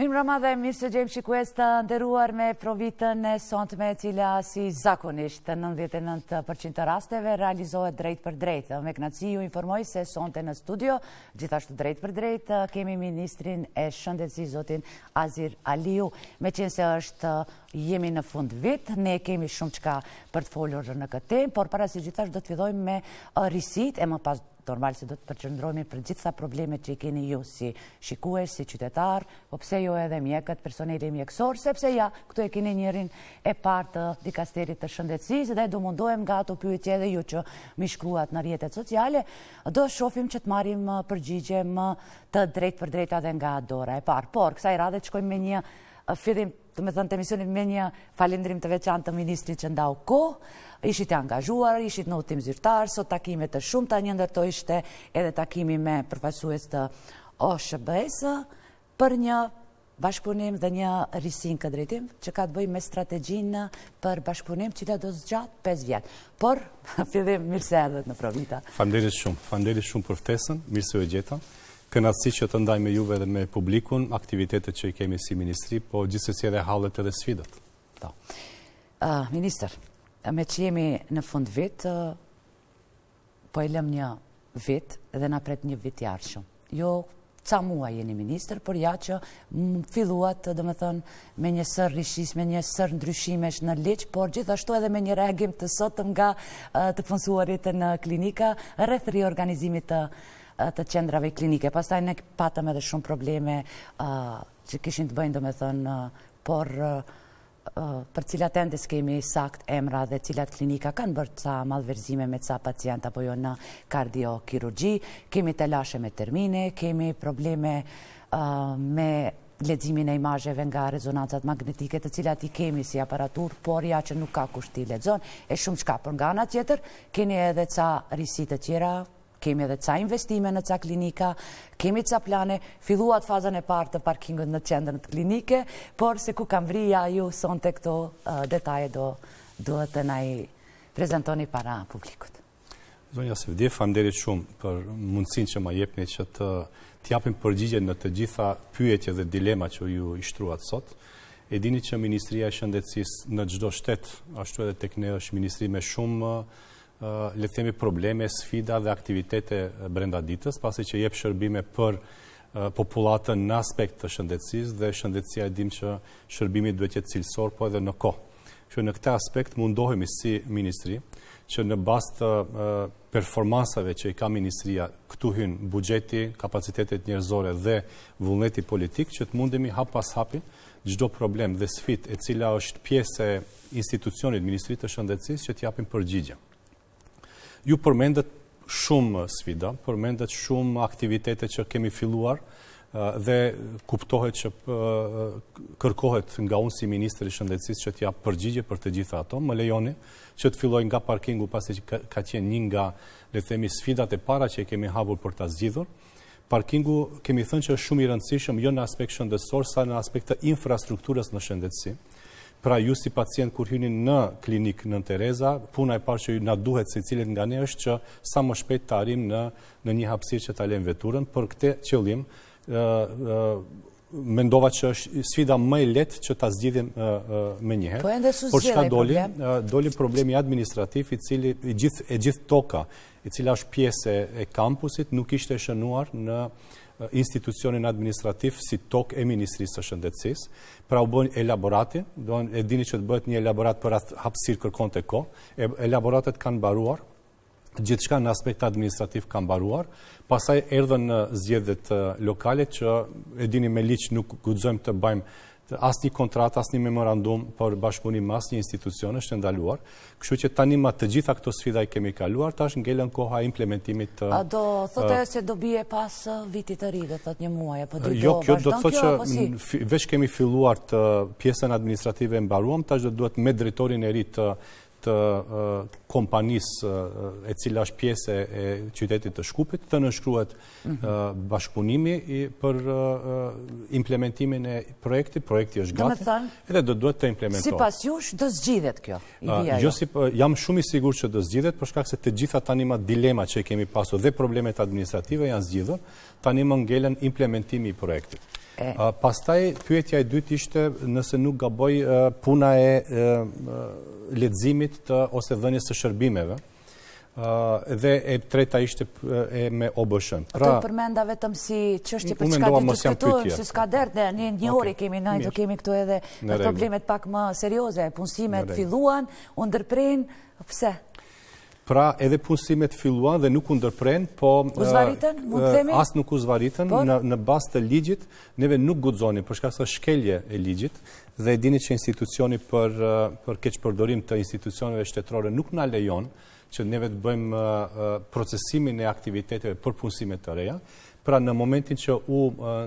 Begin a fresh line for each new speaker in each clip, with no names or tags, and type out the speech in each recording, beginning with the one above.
Mirëmbrëma dhe mirë se ju gjejmë shikues të nderuar me provitën e sontme e cila si zakonisht 99% të rasteve realizohet drejtpërdrejt. Me kënaqësi ju informoj se sonte në studio, gjithashtu drejtpërdrejt, kemi ministrin e Shëndetësisë zotin Azir Aliu. Meqenëse është jemi në fund vit, ne kemi shumë çka për të folur në këtë temë, por para së gjithash do të fillojmë me risitë e më pas Normal se do të përqendrohemi për gjitha problemet që i keni ju si shikues, si qytetar, po pse jo edhe mjekët, personeli mjekësor, sepse ja, këtu e keni njeriun e parë të dikasterit të shëndetësisë dhe do mundohem nga ato pyetje edhe ju që m'i shkruat në rrjetet sociale, do shofim që të marrim përgjigje më të drejtpërdrejta dhe nga dora e parë. Por, kësaj radhe të shkojmë me një fillim domethënë të emisionit me një falënderim të veçantë të ministrit që ndau kohë, ishit të angazhuar, ishit në udhëtim zyrtar, sot takime të shumta, një ndër to ishte edhe takimi me përfaqësues të OSBE-së, për një bashkëpunim dhe një risi në këtë drejtim, që ka të bëjë me strategjinë për bashkëpunim, cila do zgjatë 5 vjet. Por, fillim, mirë se erdhët në Provita.
Faleminderit shumë, faleminderit shumë për ftesën, mirë se ju gjeta. Kënaqësi që të ndaj me juve dhe me publikun aktivitetet që i kemi si ministri, po gjithsesi edhe hallet edhe sfidat.
Po. Ministër, meqë jemi në fund vit, po e lëmë një vit dhe na pret një vit i ardhshëm. Jo ca muaj jeni ministër, por ja që filluat, domethënë, me një sërë risish, me një sërë ndryshimesh në ligj, por gjithashtu edhe me një reagim të sotëm nga të punësuarit në klinika, rreth riorganizimit të të qendrave klinike. Pastaj ne patëm edhe shumë probleme që kishin të bëjnë, domethënë, por për cilat ende s'kemi sakt emra dhe cilat klinika kanë bërë ca malverzime me ca pacient apo jo në kardiokirurgji, kemi telashe me termine, kemi probleme me leximin e imazheve nga rezonancat magnetike të cilat i kemi si aparaturë, por ja që nuk ka kush t'i lexon, e shumë çka. Por nga ana tjetër, keni edhe ca risi të tjera, Kemi edhe ca investime në ca klinika, kemi ca plane, filluat fazën e parë të parkingut në qendrën klinike, por se ku kam vri ja ju sonte këto detaje do duhet të na i prezentoni para publikut.
Zonja Sevdije, faleminderit shumë për mundësinë që ma jepni që të të japim përgjigje në të gjitha pyetjet dhe dilemat që ju i shtruat sot. E dini që Ministria e Shëndetësisë në çdo shtet, ashtu edhe tek ne është ministri me shumë le të themi probleme, sfida dhe aktivitete brenda ditës, pasi që jep shërbime për popullatën në aspekt të shëndetësisë dhe shëndetësia e dim që shërbimi duhet të jetë cilësor, po edhe në kohë. Që në këtë aspekt mundohemi si ministri që në bazë të performansave që i ka ministria, këtu hyn buxheti, kapacitetet njerëzore dhe vullneti politik që të mundemi hap pas hapi çdo problem dhe sfidë e cila është pjesë e institucionit Ministrisë të Shëndetësisë që të japim përgjigje. Ju përmendët shumë sfida, përmendët shumë aktivitete që kemi filluar dhe kuptohet që kërkohet nga unë si ministër i Shëndetësisë që të jap përgjigje për të gjitha ato. Më lejoni që të filloj nga parkingu pasi që ka qenë një nga, le të themi, sfidat e para që e kemi hapur për ta zgjidhur. Parkingu kemi thënë që është shumë i rëndësishëm jo në aspekt shëndetësor, sa në aspekt të infrastrukturës në shëndetësi. Pra ju si pacient kur hyni në klinikë Nënë Tereza, puna e parë që na duhet secilit nga ne është që sa më shpejt të arrijmë në në një hapësirë që ta lëmë veturën. Për këtë qëllim, ë mendova që është sfida më e lehtë që ta zgjidhim menjëherë.
Po ende s'u zgjidh ai
problem? Doli problemi administrativ i cili i gjithë e gjithë toka, e cila është pjesë e kampusit, nuk ishte e shënuar në institucionin administrativ si tokë e Ministrisë së Shëndetësisë. Pra u bë elaborati, do e dini që të bëhet një elaborat për atë hapësirë kërkonte kohë. Elaboratet kanë mbaruar, gjithçka në aspekt administrativ ka mbaruar, pastaj erdhën zgjedhjet lokale që e dini me ligj nuk guxojmë të bëjmë asnjë kontratë, asnjë memorandum për bashkëpunim me asnjë institucion është e ndaluar. Kështu që tani ma të gjitha këto sfida i kemi kaluar, tash ngelën koha e implementimit
të A do thotë se do bie pas vitit të ri, do thotë një muaj apo dy
jo, do kjo do thotë që veç kemi filluar të pjesën administrative e mbaruam, tash do duhet me drejtorin e ri të të kompanisë e cila është pjesë e qytetit të Shkupit, të nënshkruhet mhm. bashkëpunimi për implementimin e projektit, projekti është gati, edhe do duhet të implementohet.
Sipas jush, do zgjidhet kjo?
Jo, si, jam shumë i sigurt që do zgjidhet, për shkak se të gjitha tani ma dilema që kemi pasur dhe problemet administrative janë zgjidhur, tani më ngelen implementimi i projektit. Pastaj pyetja e dytë ishte nëse nuk gaboj puna e leximit të ose dhënies së shërbimeve. Dhe e treta ishte e me OBSH-n.
Pra, Ato përmenda vetëm si çështje për çka do të diskutojmë, se s'ka dert ne një një orë kemi ne do kemi këtu edhe me problemet pak më serioze, punësimet filluan, u ndërprenë, pse?
Pra, edhe punësimet filluan dhe nuk u ndërprenë, po...
U zvarritën, mund të themi?
As nuk u zvarritën, në, në bazë të ligjit, neve nuk guxonim, për shkak se shkelje e ligjit, dhe e dini që institucioni për, për keqpërdorim të institucioneve shtetërore nuk na lejon që neve të bëjmë procesimin e aktiviteteve për punësime të reja. Pra në momentin që u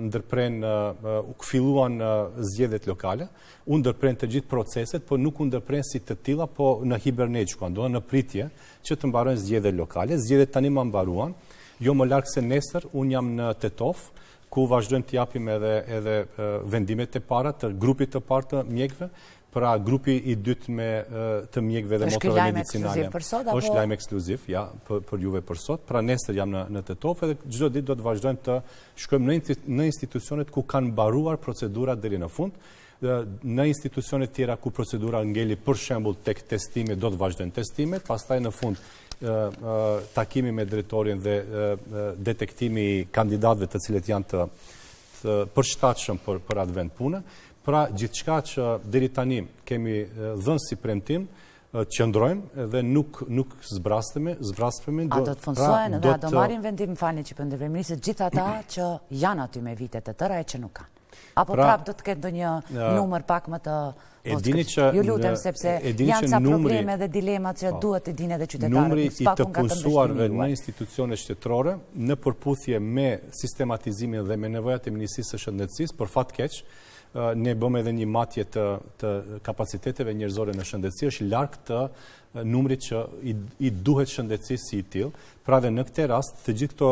ndërprenë, u filluan zgjedhjet lokale, u ndërprenë të gjithë proceset, po nuk u ndërprenë si të tilla, po në hibernate shkuan, do në pritje që të mbarojnë zgjedhjet lokale. Zgjedhjet tani më mbaruan, jo më larg se nesër, unë jam në Tetovë, ku vazhdojmë të japim edhe edhe vendimet e para të grupit të parë të mjekëve, pra grupi i dytë me të mjekëve dhe motrave medicinale.
Është lajm ekskluziv për sot apo?
Është lajm ekskluziv, ja, për, për juve për sot. Pra nesër jam në në Tetovë edhe çdo ditë do të vazhdojmë të shkojmë në në institucionet ku kanë mbaruar procedurat deri në fund. Në institucionet tjera ku procedura ngeli për shembull tek testimi do të vazhdojnë testimet, pastaj në fund takimi me drejtorin dhe detektimi i kandidatëve të cilët janë të të përshtatshëm për për atë vend pune. Pra gjithçka që deri tani kemi dhënë si premtim, qëndrojmë dhe nuk nuk zbrastemi,
zbraspemi. A do të punësohen pra, dhe a do marrin vendim, më falni që po ndërpres, ministër, gjithë ata që janë aty me vite të tëra e që nuk kanë. Apo pra, prapë do të ketë ndonjë numër pak më të
E dini që
Ju lutem sepse janë ca probleme dhe dilema që po. duhet të dinë edhe qytetarët.
Numri i të punësuarve në institucione shtetërore në përputhje me sistematizimin dhe me nevojat e Ministrisë së Shëndetësisë, për fat keq, ne bëmë edhe një matje të të kapaciteteve njerëzore në shëndetësi, është larg të numrit që i, i duhet shëndetësisë si i tillë. Pra dhe në këtë rast, të gjithë këto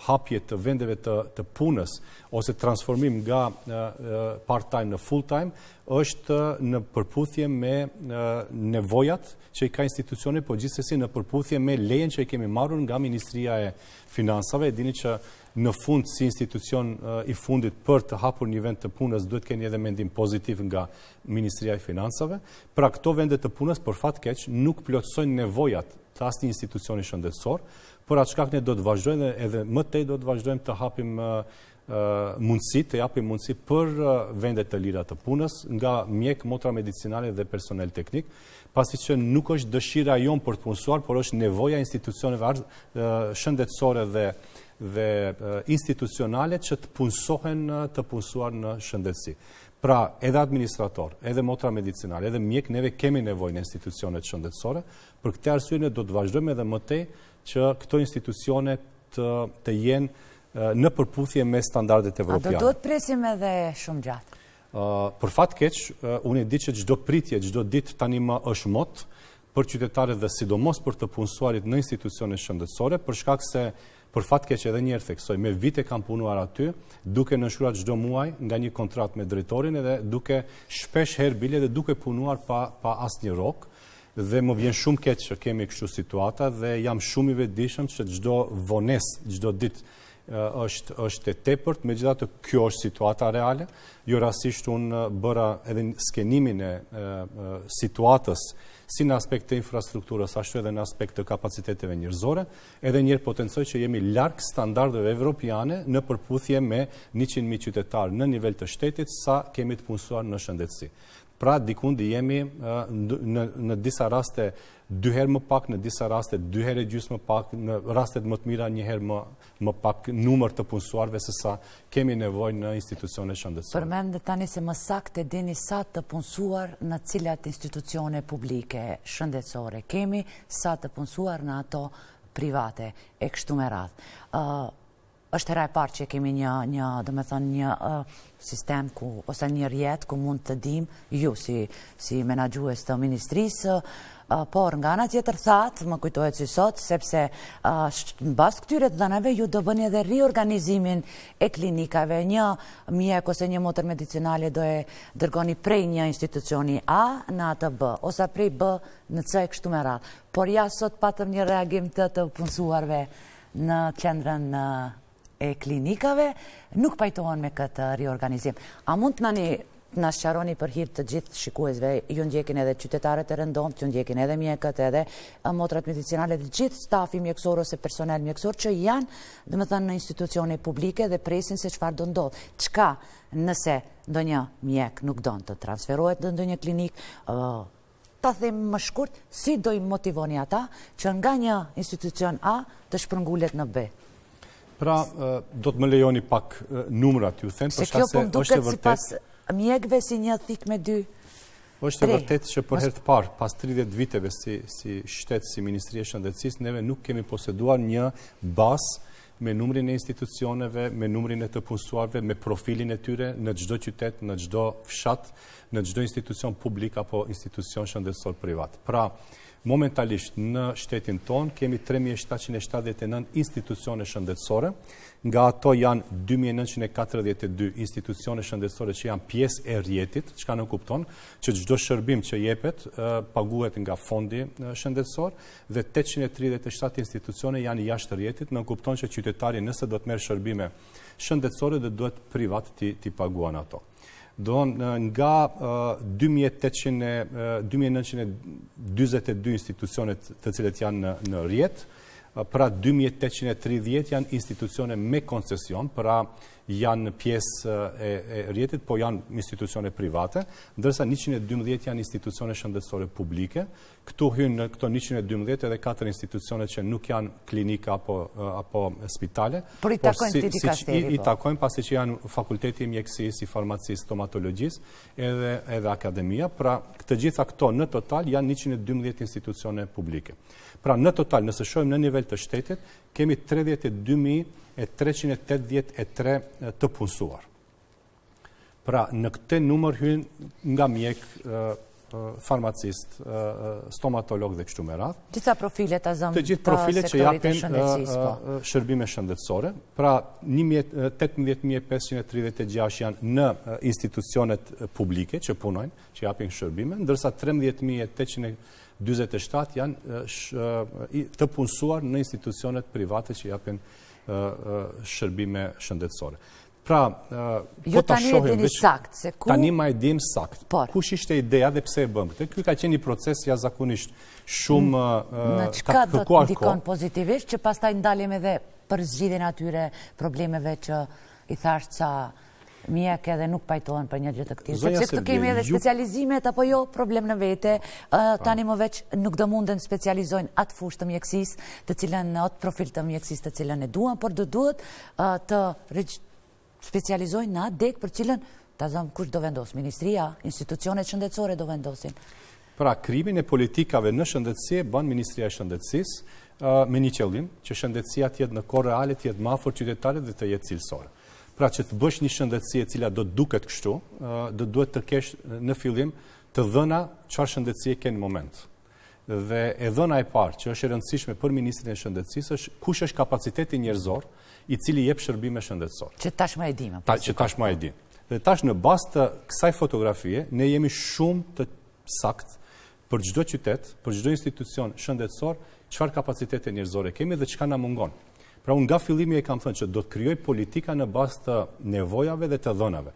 hapje të vendeve të, të punës ose transformim nga part-time në full-time, është në përputhje me nevojat që i ka institucioni, po gjithsesi në përputhje me lejen që i kemi marrur nga Ministria e Financave. E dini që në fund si institucion i fundit për të hapur një vend të punës duhet keni edhe mendim pozitiv nga Ministria e Financave. Pra këto vende të punës për fat keq nuk plotësojnë nevojat të asnjë institucioni shëndetësor, për atë shkak ne do të vazhdojmë dhe edhe më tej do të vazhdojmë të hapim mundësi, të japim mundësi për vende të lira të punës nga mjek, motra medicinale dhe personel teknik, pasi që nuk është dëshira jonë për të punësuar, por është nevoja institucioneve shëndetësore dhe dhe institucionale që të punësohen të punësuar në shëndetësi. Pra, edhe administrator, edhe motra medicinale, edhe mjek, neve kemi nevojë në institucionet shëndetësore. Për këtë arsye ne do të vazhdojmë edhe më tej që këto institucione të të jenë në përputhje me standardet
evropiane. A do duhet presim edhe shumë gjatë?
Për fat keq, unë e di që çdo pritje, çdo ditë tani më është mot për qytetarët dhe sidomos për të punësuarit në institucione shëndetësore, për shkak se për fat keq edhe një herë theksoj, me vite kam punuar aty, duke nënshkruar çdo muaj nga një kontratë me drejtorin edhe duke shpesh herë bile dhe duke punuar pa pa asnjë rrogë dhe më vjen shumë keq që kemi kështu situata dhe jam shumë i vetëdijshëm që çdo vonesë, çdo ditë është është e tepërt, megjithatë kjo është situata reale. Jo rastësisht unë bëra edhe skenimin e, e, situatës si në aspekt të infrastrukturës, ashtu edhe në aspekt të kapaciteteve njerëzore. Edhe një herë potencoj që jemi larg standardeve evropiane në përputhje me 100.000 qytetarë në nivel të shtetit sa kemi të punësuar në shëndetësi. Pra dikundi jemi në në disa raste dy herë më pak, në disa raste dy herë e gjysmë më pak, në rastet më të mira një herë më më pak numër të punësuarve se sa kemi nevojë në institucione
shëndetësore. Përmendët tani se më saktë e dini sa të punësuar në cilat institucione publike shëndetësore kemi, sa të punësuar në ato private e kështu me radhë. Është hera e parë që kemi një, një, domethënë, një sistem ku, ose një rrjet ku mund të dimë ju si, si menaxhues të ministrisë, por nga ana tjetër thatë, më kujtohet si sot, sepse në bazë këtyre të dhënave ju do bëni edhe riorganizimin e klinikave, një mjek ose një motër medicinale do e dërgoni prej një institucioni A në atë B, ose prej B në C e kështu me radhë. Por ja sot patëm një reagim të të punësuarve në qendrën. e klinikave nuk pajtohen me këtë riorganizim. A mund të na një të na sqaroni për hir të gjithë shikuesve, ju ndjekin edhe qytetarët e rëndomtë, ju ndjekin edhe mjekët, edhe motrat medicinale, dhe gjithë stafi mjekësor ose personel mjekësor që janë, domethënë, në institucione publike dhe presin se çfarë do ndodhë. Çka nëse ndonjë mjek nuk don të transferohet në ndonjë klinikë, ta them më shkurt, si do i motivoni ata që nga një institucion A të shpërngulet në
B? Pra, do të më lejoni pak numrat t'ju them,
për shkak se po është e vërtetë. Se kjo po më mjekëve si një thikë me dy
është e vërtetë që për herë të parë, pas 30 viteve si, si shtet, si Ministri e Shëndetësisë, neve nuk kemi poseduar një bazë me numrin e institucioneve, me numrin e të punësuarve, me profilin e tyre në çdo qytet, në çdo fshat, në çdo institucion publik apo institucion shëndetësor privat. Pra, momentalisht në shtetin tonë kemi 3779 institucione shëndetësore, nga ato janë 2942 institucione shëndetësore që janë pjesë e rrjetit, çka nënkupton që çdo shërbim që jepet paguhet nga fondi shëndetësor dhe 837 institucione janë jashtë rrjetit, nënkupton që qytetari nëse do të merr shërbime shëndetësore do duhet privat t'i t'i paguan ato. Do nga 2942 institucionet të cilët janë në, në rrjet, pra 2830 janë institucione me koncesion, pra janë pjesë e, e rrjetit, po janë institucione private, ndërsa 112 janë institucione shëndetësore publike, Këtu hynë në këto 112 edhe katër institucione që nuk janë klinika apo, apo spitale.
Por i takojnë këtij
dikasteri, i, i po. takojnë pasi që janë fakulteti i mjekësisë, i farmacisë, stomatologjisë, edhe, edhe akademia. Pra, të gjitha këto në total janë 112 institucione publike. Pra, në total, nëse shohim në nivel të shtetit, kemi 32.383 të punësuar. Pra, në këtë numër hynë nga mjek, farmacist, stomatolog dhe kështu me
radhë. Gjitha profilet ta
zëmë të gjithë profilet që japin po. shërbime shëndetësore. Pra, 18.536 janë në institucionet publike që punojnë, që japin shërbime, ndërsa 13.847 janë të punësuar në institucionet private që japin shërbime shëndetësore.
Pra, po ta shohim tani e dini sakt se
ku Tani ma e dim sakt. Por. Kush ishte ideja dhe pse e bëmë këtë? Ky ka qenë një proces jashtëzakonisht shumë
në çka do të ndikon pozitivisht që pastaj ndalim edhe për zgjidhjen e atyre problemeve që i thashë ca mjekë edhe nuk pajtohen për një gjë të këtillë. Sepse këtu kemi edhe specializimet apo jo problem në vete, tani më veç nuk do munden specializojnë atë fushë të mjekësisë, të cilën atë profil të mjekësisë të cilën e duan, por do duhet të specializojnë në atë degë për cilën, ta zëmë kush do vendosë, ministria, institucionet shëndetësore do vendosin.
Pra, krijimin e politikave në shëndetësi e bën Ministria e Shëndetësisë me një qëllim që shëndetësia të jetë në kohë reale, të jetë më afër qytetarit dhe të jetë cilësore. Pra që të bësh një shëndetësi e cila do të duket kështu, do duhet të kesh në fillim të dhëna çfarë shëndetësie ke në moment. Dhe e dhëna e parë që është e rëndësishme për Ministrin e Shëndetësisë është kush është kapaciteti njerëzor i cili jep shërbime
shëndetësore. Që tashmë e
dimë. Ta, që tashmë e dimë. Dhe tash në bazë të kësaj fotografie, ne jemi shumë të saktë për çdo qytet, për çdo institucion shëndetësor, çfarë kapacitete njerëzore kemi dhe çka na mungon. Pra unë nga fillimi e kam thënë që do të krijoj politika në bazë të nevojave dhe të dhënave.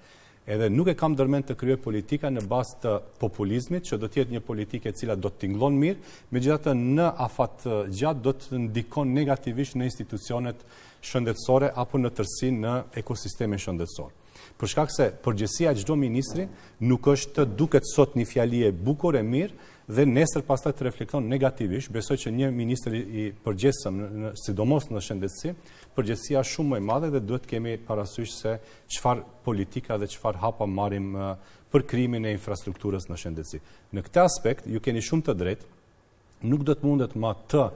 Edhe nuk e kam ndërmend të krijoj politika në bazë të populizmit, që do të jetë një politikë e cila do të tingëllon mirë, megjithatë në afat gjatë do të ndikon negativisht në institucionet shëndetësore apo në tërësi në ekosistemin shëndetësor. Për shkak se përgjegjësia e çdo ministri nuk është të duket sot një fjali e bukur e mirë dhe nesër pastaj të reflekton negativisht. Besoj që një ministër i përgjegjshëm, sidomos në shëndetësi, përgjegjësia është shumë më e madhe dhe duhet të kemi parasysh se çfarë politika dhe çfarë hapa marrim për krijimin e infrastrukturës në shëndetësi. Në këtë aspekt, ju keni shumë të drejtë, nuk do të mundet ma të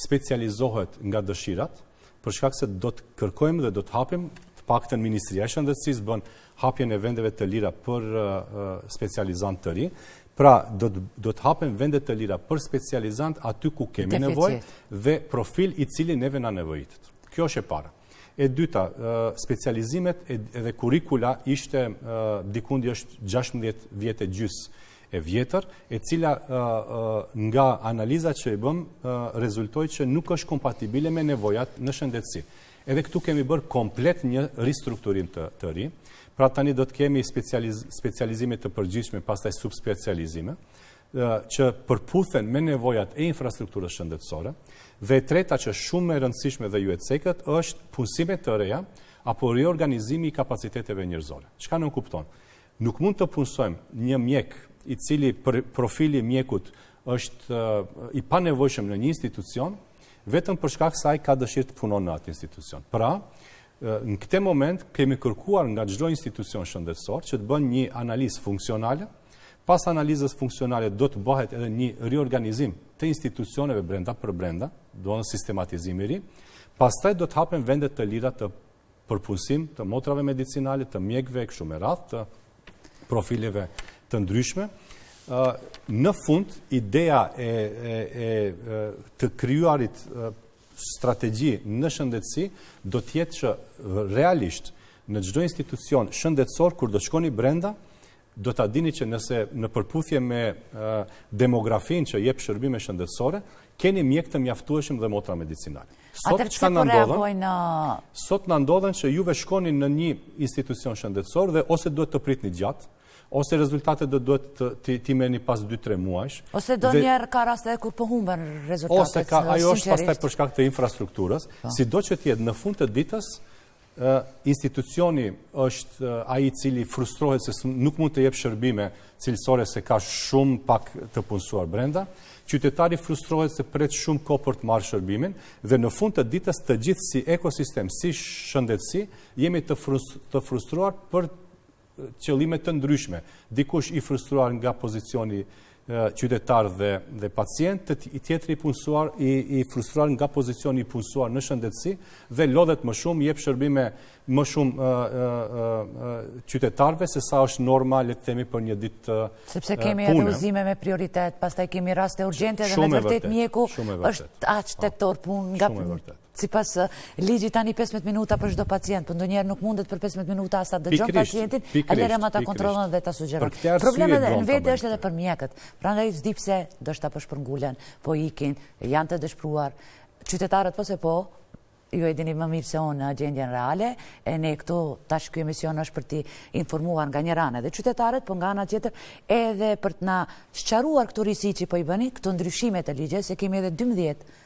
specializohet nga dëshirat, për shkak se do të kërkojmë dhe do të hapim, të paktën Ministria e Shëndetësisë bën hapjen e vendeve të lira për specializantë të ri. Pra, do të, do të hapen vende të lira për specializantë aty ku kemi nevojë dhe profil i cili neve na nevojitet. Kjo është e para. E dyta, specializimet edhe kurikula ishte dikundi është 16 vjet e gjys e vjetër, e cila nga analiza që i bëmë rezultoi që nuk është kompatibile me nevojat në shëndetësi. Edhe këtu kemi bërë komplet një ristrukturim të, të ri. Pra tani do të kemi specializ, specializime të përgjithshme, pastaj subspecializime, që përputhen me nevojat e infrastrukturës shëndetësore. Dhe e treta që është shumë e rëndësishme dhe ju e cekët është punësime të reja apo riorganizimi i kapaciteteve njerëzore. Çka nënkupton? Nuk mund të punësojmë një mjek i cili për profili i mjekut është i panevojshëm në një institucion, vetëm për shkak se ai ka dëshirë të punon në atë institucion. Pra, në këtë moment kemi kërkuar nga çdo institucion shëndetësor që të bën një analizë funksionale. Pas analizës funksionale do të bëhet edhe një riorganizim të institucioneve brenda për brenda, do në sistematizim i ri. Pastaj do të hapen vende të lira të për punësim të motrave medicinale, të mjekëve e kështu me radhë, të profileve të ndryshme. Në fund, ideja e, e, e të krijuarit strategji në shëndetësi do të jetë që realisht në çdo institucion shëndetësor kur do të shkoni brenda, do ta dini që nëse në përputhje me demografinë që jep shërbime shëndetësore, keni mjekë të mjaftueshëm dhe motra medicinale.
Sot çka na po ndodhën?
Sot na ndodhën që juve shkoni në një institucion shëndetësor dhe ose duhet të pritni gjatë, ose rezultatet do duhet të t'i merrni pas 2-3
muajsh. Ose ndonjëherë ka raste edhe kur po humben rezultatet.
Ose ka, ajo është pastaj për shkak të infrastrukturës, po. sido që të jetë në fund të ditës, institucioni është ai i cili frustrohet se nuk mund të jep shërbime cilësore se ka shumë pak të punësuar brenda, qytetari frustrohet se pret shumë kohë për të marrë shërbimin dhe në fund të ditës të gjithë si ekosistem, si shëndetësi, jemi të të frustruar për qëllime të ndryshme. Dikush i frustruar nga pozicioni qytetar dhe dhe pacient, të tjetri i punësuar i i frustruar nga pozicioni i punësuar në shëndetësi dhe lodhet më shumë, jep shërbime më shumë qytetarëve se sa është norma, le të themi për një ditë
pune. Sepse kemi edhe udhëzime me prioritet, pastaj kemi raste urgjente dhe me të vërtetë mjeku është aq tetë orë punë nga Sipas ligjit tani 15 minuta për çdo pacient, po ndonjëherë nuk mundet për 15 minuta as ta dëgjon pacientin, a lëre më ta kontrollon dhe ta sugjeron. Problemi edhe në vete është edhe për mjekët. Prandaj s'di pse ndoshta po shpërngulen, po ikin, janë të dëshpëruar. Qytetarët po se po, ju e dini më mirë se unë gjendjen reale, e ne këtu tash ky emision është për t'i informuar nga njëra anë edhe qytetarët, po nga ana tjetër edhe për të na sqaruar këto risi që po i bëni, këto ndryshime të ligjeve, se kemi edhe 12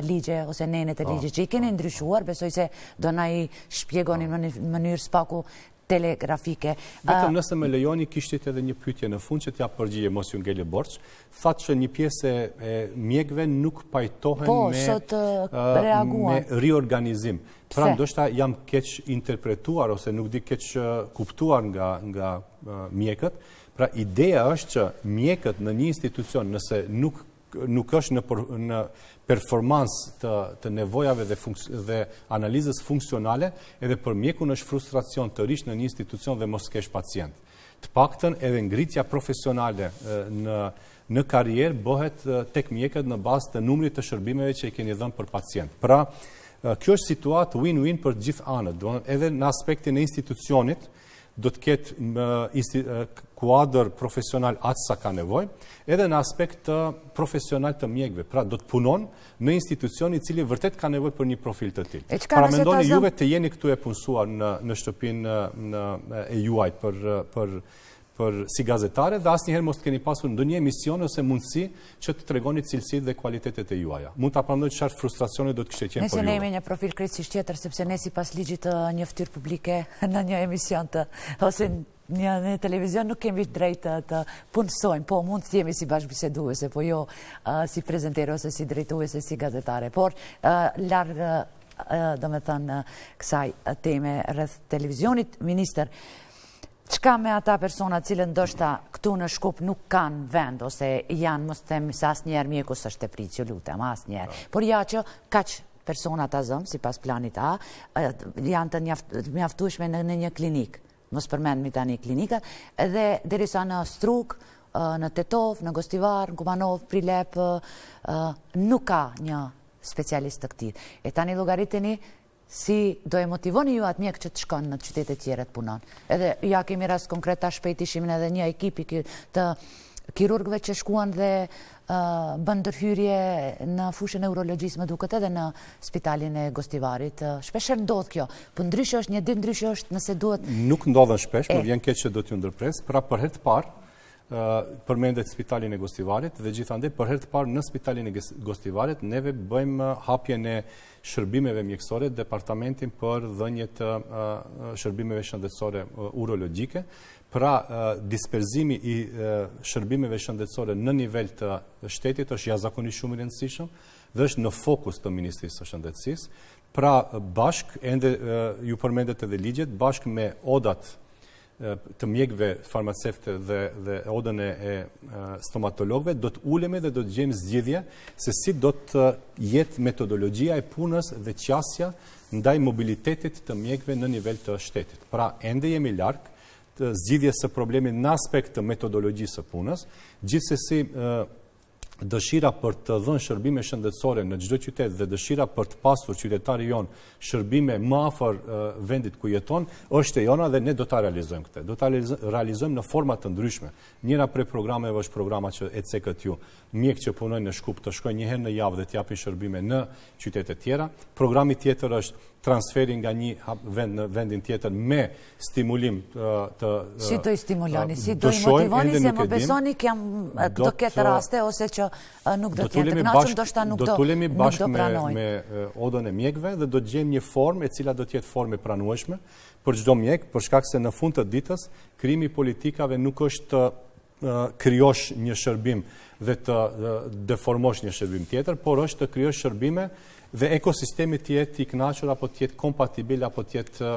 ligje ose nene të po, ligjit që i keni po, po. ndryshuar, besoj se do na i shpjegoni në mënyrë së paku telegrafike.
Vetëm nëse më lejoni, kishit edhe një pyetje në fund që t'jap përgjigje, mos ju ngele borxh. Thatë që një pjesë e mjekëve nuk pajtohen me,
sot,
me riorganizim. Pra ndoshta jam keqinterpretuar ose nuk di keqkuptuar nga, nga mjekët. Pra ideja është që mjekët në një institucion nëse nuk nuk është në për, në performancë të të nevojave dhe dhe analizës funksionale, edhe për mjekun është frustracion të rrish në një institucion dhe mos kesh pacient. Të paktën edhe ngritja profesionale në në karrierë bëhet tek mjekët në bazë të numrit të shërbimeve që i keni dhënë për pacient. Pra, kjo është situatë win-win për të gjithë anët, domethënë edhe në aspektin e institucionit, do të ketë kuadër profesional aq sa ka nevojë, edhe në aspekt të profesional të mjekëve. Pra do të punon në institucion i cili vërtet ka nevojë për një profil të
tillë.
Pra mendoni juve të jeni këtu e punësuar në në shtëpinë në e juaj për për për si gazetare dhe asnjëherë mos të keni pasur ndonjë emision ose mundësi që të tregoni cilësitë dhe kualitetet e juaja. Mund ta paramendoni çfarë frustracioni do të kishte qenë për
ju. Nëse ne jemi një profil krejtësisht tjetër, sepse ne sipas ligjit të një fytyrë publike në një emision të ose një në televizion nuk kemi drejt të, të punësojmë, po mund të jemi si bashkëbiseduese, po jo uh, si prezentere ose si drejtuese, si gazetare. Por uh, larg uh, domethënë kësaj teme rreth televizionit, ministër, Çka me ata persona të cilët ndoshta këtu në Shkup nuk kanë vend ose janë, mos them se asnjëherë mjeku s'është tepricë, ju lutem, asnjëherë. Po. Por ja që kaq persona ta zëmë, sipas planit A, janë të mjaftueshme në, në një klinikë. Mos përmendmi tani klinikat, edhe derisa në Strugë, në Tetovë, në Gostivar, në Kumanovë, Prilep, nuk ka një specialist të këtillë. E tani llogariteni Si do e motivoni ju atë mjek që të shkon në qytete tjera të punon? Edhe ja kemi rast konkret tash shpejt ishim edhe një ekipi të kirurgëve që shkuan dhe Bën ndërhyrje në fushën e urologjisë, më duket edhe në spitalin e Gostivarit. Shpeshherë ndodh kjo, po ndryshe është një ditë, ndryshe është nëse
duhet... Nuk ndodhen shpesh, më vjen keq që do t'ju ndërpres, pra për herë të parë, përmendet spitalin e Gostivarit dhe gjithandej për herë të parë në spitalin e Gostivarit neve bëjmë hapjen e shërbimeve mjekësore, departamentin për dhënie të shërbimeve shëndetësore urologjike, Pra, disperzimi i shërbimeve shëndetësore në nivel të shtetit është jashtëzakonisht shumë i rëndësishëm dhe është në fokus të Ministrisë së Shëndetësisë. Pra, bashkë, ende ju përmendet edhe ligjet, bashkë me odat të mjekëve farmaceutë dhe dhe odën e, e stomatologëve do të ulemi dhe do të gjejmë zgjidhje se si do të jetë metodologjia e punës dhe qasja ndaj mobilitetit të mjekëve në nivel të shtetit. Pra, ende jemi larg të zgjidhjes së problemit në aspekt të metodologjisë së punës, gjithsesi dëshira për të dhënë shërbime shëndetësore në çdo qytet dhe dëshira për të pasur qytetari jonë shërbime më afër vendit ku jeton, është e jona dhe ne do ta realizojmë këtë. Do ta realizojmë në forma të ndryshme. Njëra prej programeve është programa që e cekët ju, mjekë që punojnë në Shkup të shkojnë një herë në javë dhe të japin shërbime në qytete tjera. Programi tjetër është transferi nga një vend në vendin tjetër me stimulim të
Si do i stimuloni, si do i motivoni, se më besoni kjam do ketë raste ose që nuk do të jenë të kënaqur, ndoshta nuk do
të ulemi bashkë me me odën e mjekëve dhe do të gjejmë një formë e cila do të jetë formë e pranueshme për çdo mjek, për shkak se në fund të ditës krijimi i politikave nuk është krijosh një shërbim dhe të deformosh një shërbim tjetër, por është të krijosh shërbime dhe ekosistemi të jetë i kënaqur apo të jetë kompatibil apo të jetë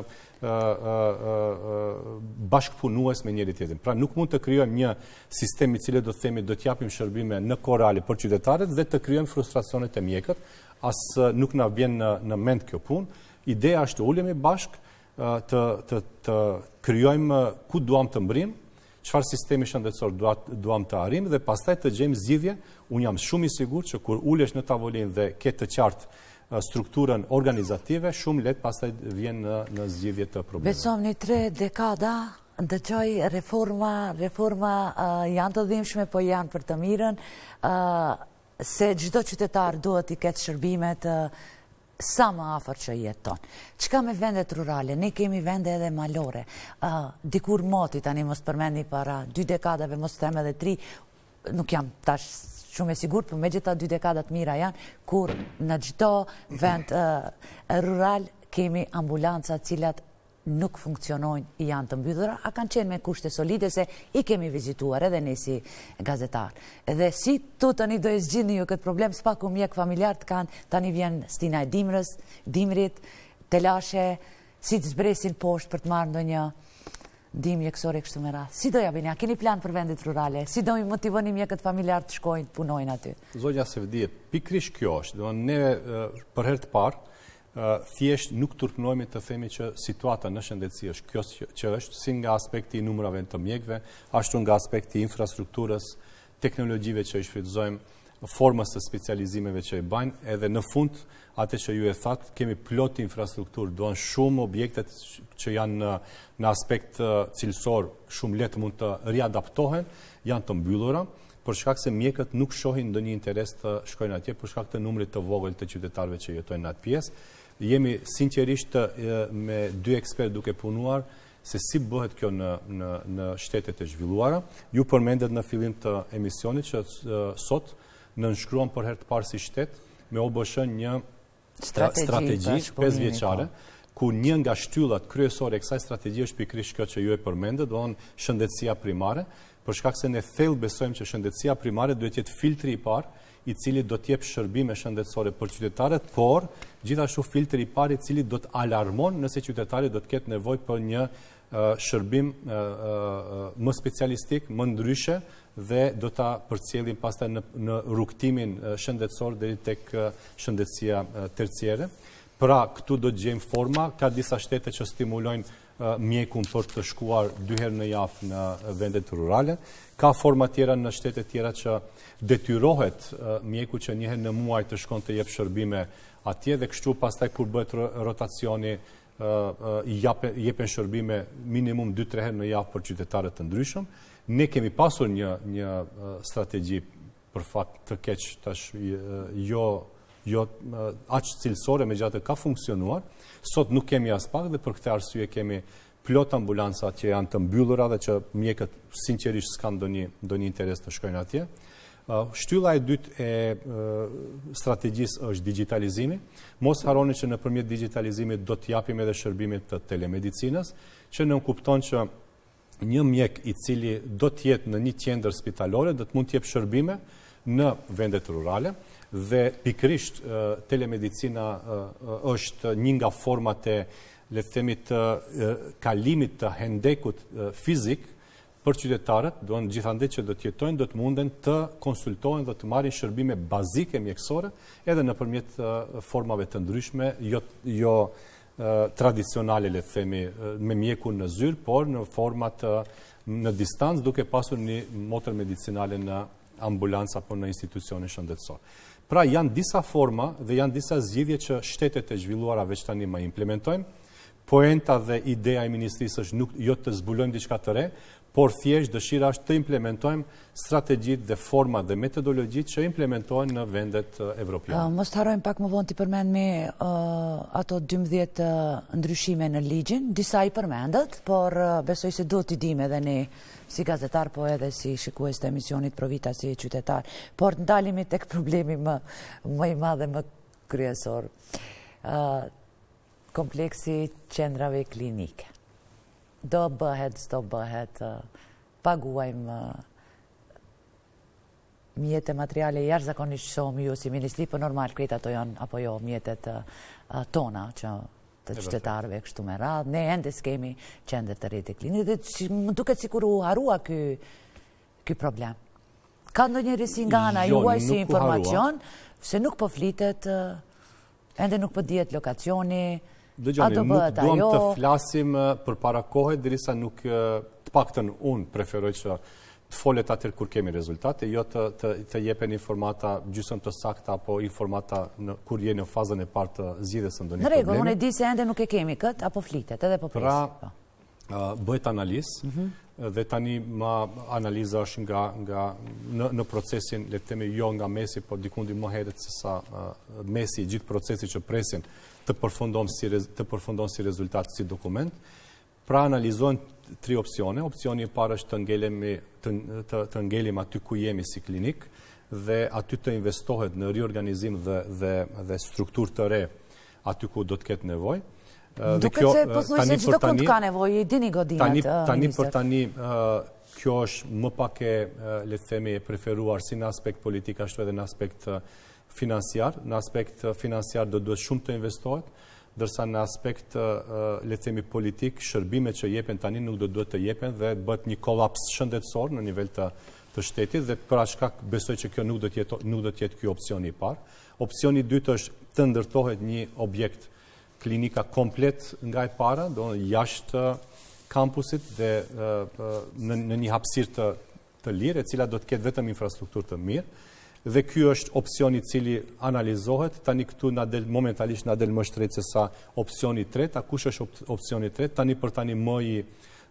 bashkëpunues me njëri tjetrin. Pra nuk mund të krijojmë një sistem i cili do të themi do të japim shërbime në kohë reale për qytetarët dhe të krijojmë frustracione te mjekët, as nuk na vjen në në mend kjo punë. Ideja është të ulemi bashkë, të të të krijojmë ku duam të mbërrijmë, çfarë sistemi shëndetësor duam të arrijmë dhe pastaj të gjejmë zgjidhje. Unë jam shumë i sigurt që kur ulesh në tavolinë dhe ke të qartë strukturën organizative, shumë lehtë pastaj vjen në në zgjidhje të
problemeve. Besomni tre dekada ndëgjoj reforma, reforma janë të dhimbshme, po janë për të mirën, se çdo qytetar duhet t'i ketë shërbimet sa më afër që jeton. Çka me vendet rurale? Ne kemi vende edhe malore. Dikur moti, tani mos përmendi para dy dekadave, mos them edhe tri, nuk jam tash shumë e sigurt, por megjithatë dy dekadat mira janë, kur në çdo vend rural kemi ambulanca të cilat nuk funksionojnë, janë të mbyllura, a kanë qenë me kushte solide se i kemi vizituar edhe ne si gazetarë. Dhe si tu tani do e zgjidhni ju këtë problem, së paku mjek familjar të kanë, tani vjen stina e dimrës, dimrit, telashe, si të zbresin poshtë për të marrë ndonjë ndihmë mjekësore kështu me radhë. Si do ja bëni? A keni plan për vendet rurale? Si do i motivoni mjekët familjarë të shkojnë, të punojnë aty?
Zonja Sevdije, pikërisht kjo është. Do ne për herë të parë thjesht nuk turpnohemi të themi që situata në shëndetësi është kjo që është, si nga aspekti i numrave të mjekëve, ashtu nga aspekti i infrastrukturës, teknologjive që i shfrytëzojmë, formës së specializimeve që i bajnë, edhe në fund, atë që ju e thatë, kemi plot infrastrukturë, duan shumë objektet që janë në, në aspekt cilësor, shumë lehtë mund të riadaptohen, janë të mbyllura, për shkak se mjekët nuk shohin ndonjë interes të shkojnë atje për shkak të numrit të vogël të qytetarëve që jetojnë në atë pjesë. Jemi sinqerisht me dy ekspertë duke punuar se si bëhet kjo në në në shtetet e zhvilluara. Ju përmendet në fillim të emisionit që sot nënshkruam për herë të parë si shtet me OBSH një strategji pesëvjeçare, po. ku një nga shtyllat kryesore e kësaj strategjie është pikërisht kjo që ju e përmendët, domethënë shëndetësia primare, për shkak se ne thellë besojmë që shëndetësia primare duhet të jetë filtri i parë i cili do të jep shërbime shëndetësore për qytetarët, por gjithashtu filtri i parë i cili do të alarmon nëse qytetari do të ketë nevojë për një shërbim më specialistik, më ndryshe dhe do ta përcjellim pastaj në në rrugëtimin shëndetësor deri tek shëndetësia terciere. Pra, këtu do të gjejmë forma, ka disa shtete që stimulojnë mjekun për të shkuar dy herë në javë në vendet rurale. Ka forma tjera në shtete tjera që detyrohet mjeku që një herë në muaj të shkon të jep shërbime atje dhe kështu pastaj kur bëhet rotacioni jepen shërbime minimum 2-3 herë në javë për qytetarët të ndryshëm. Ne kemi pasur një, një strategji për fat të keq tash jo jo aq cilësore, megjithatë ka funksionuar. Sot nuk kemi aspak dhe për këtë arsye kemi plot ambulanca që janë të mbyllura dhe që mjekët sinqerisht s'kanë ndonjë ndonjë interes të shkojnë atje. Shtylla e dytë e strategjisë është digjitalizimi. Mos harroni që nëpërmjet digjitalizimit do të japim edhe shërbime të telemedicinës, që nënkupton që një mjek i cili do të jetë në një qendër spitalore do të mund të jep shërbime në vendet rurale dhe pikërisht telemedicina është një nga format e le të themi të kalimit të hendekut fizik për qytetarët, do në gjithandej që do të jetojnë, do të munden të konsultohen dhe të marrin shërbime bazike mjekësore edhe nëpërmjet formave të ndryshme, jo, jo tradicionale, le të themi, me mjekun në zyrë, por në format në distancë, duke pasur një motër medicinale në ambulancë apo në institucionin shëndetësor. Pra janë disa forma dhe janë disa zgjidhje që shtetet e zhvilluara veç tani më implementojnë. Poenta dhe ideja e ministrisë është nuk jo të zbulojmë diçka të re, por thjesht dëshira është të implementojmë strategjitë dhe format dhe metodologjitë që implementohen në vendet evropiane.
Mos të harrojmë pak më vonë t'i përmendmi ato 12 ndryshime në ligjin, disa i përmendët, por besoj se duhet t'i dimë edhe ne si gazetar, po edhe si shikues të emisionit Provita si qytetar. Por të ndalemi tek problemi më, më i madh dhe më kryesor. Kompleksi i qendrave klinike. Do bëhet, s'do bëhet, paguajmë mjete materiale jashtëzakonisht shumë ju si ministri, po normal krejt ato janë apo jo mjetet tona që të qytetarëve kështu me radhë. Ne ende s'kemi qendër të re të klinikë dhe si, më duket sikur u harrua ky ky problem. Ka ndonjë risi nga ana jo, juaj si informacion se nuk po flitet ende nuk po dihet lokacioni.
Dëgjoni, nuk duam të flasim përpara kohe, derisa nuk të paktën unë preferoj që të folet atëherë kur kemi rezultate, jo të, të, të jepen informata gjysëm të sakta apo informata në, kur je në fazën e parë të zgjidhjes së ndonjë problemi.
Në rregull, unë e di se ende nuk e kemi këtë, apo flitet, edhe po
presim. Pra, po. bëhet analizë, mhm. dhe tani ma analiza është nga, nga në, në procesin, le të themi jo nga mesi, po dikundi më herët se sa mesi i gjithë procesi që presin të përfundon si, të përfundon si rezultat, si dokument. Pra analizohen tri opsione. Opsioni i parë është të ngelemi të, të, të ngelim aty ku jemi si klinikë dhe aty të investohet në riorganizim dhe dhe dhe strukturë të re aty ku do të ketë nevojë.
Dhe kjo se pothuajse çdo kund ka nevojë, i dini godinat.
Tani tani për tani kjo është më pak e le të themi e preferuar si në aspekt politik ashtu edhe në aspekt financiar. Në aspekt financiar do duhet shumë të investohet, ndërsa në aspekt, le të themi, politik, shërbimet që jepen tani nuk do duhet të jepen dhe bëhet një kolaps shëndetësor në nivel të të shtetit dhe për atë shkak besoj që kjo nuk do të jetë nuk do të jetë ky opsioni i parë. Opsioni i dytë është të ndërtohet një objekt klinika komplet nga e para, do jashtë kampusit dhe në në një hapësirë të të lirë, e cila do të ketë vetëm infrastrukturë të mirë, dhe ky është opsioni i cili analizohet, tani këtu na del momentalisht na del më shtrenjtë se sa opsioni i tretë, a kush është opsioni i tretë, tani për tani më i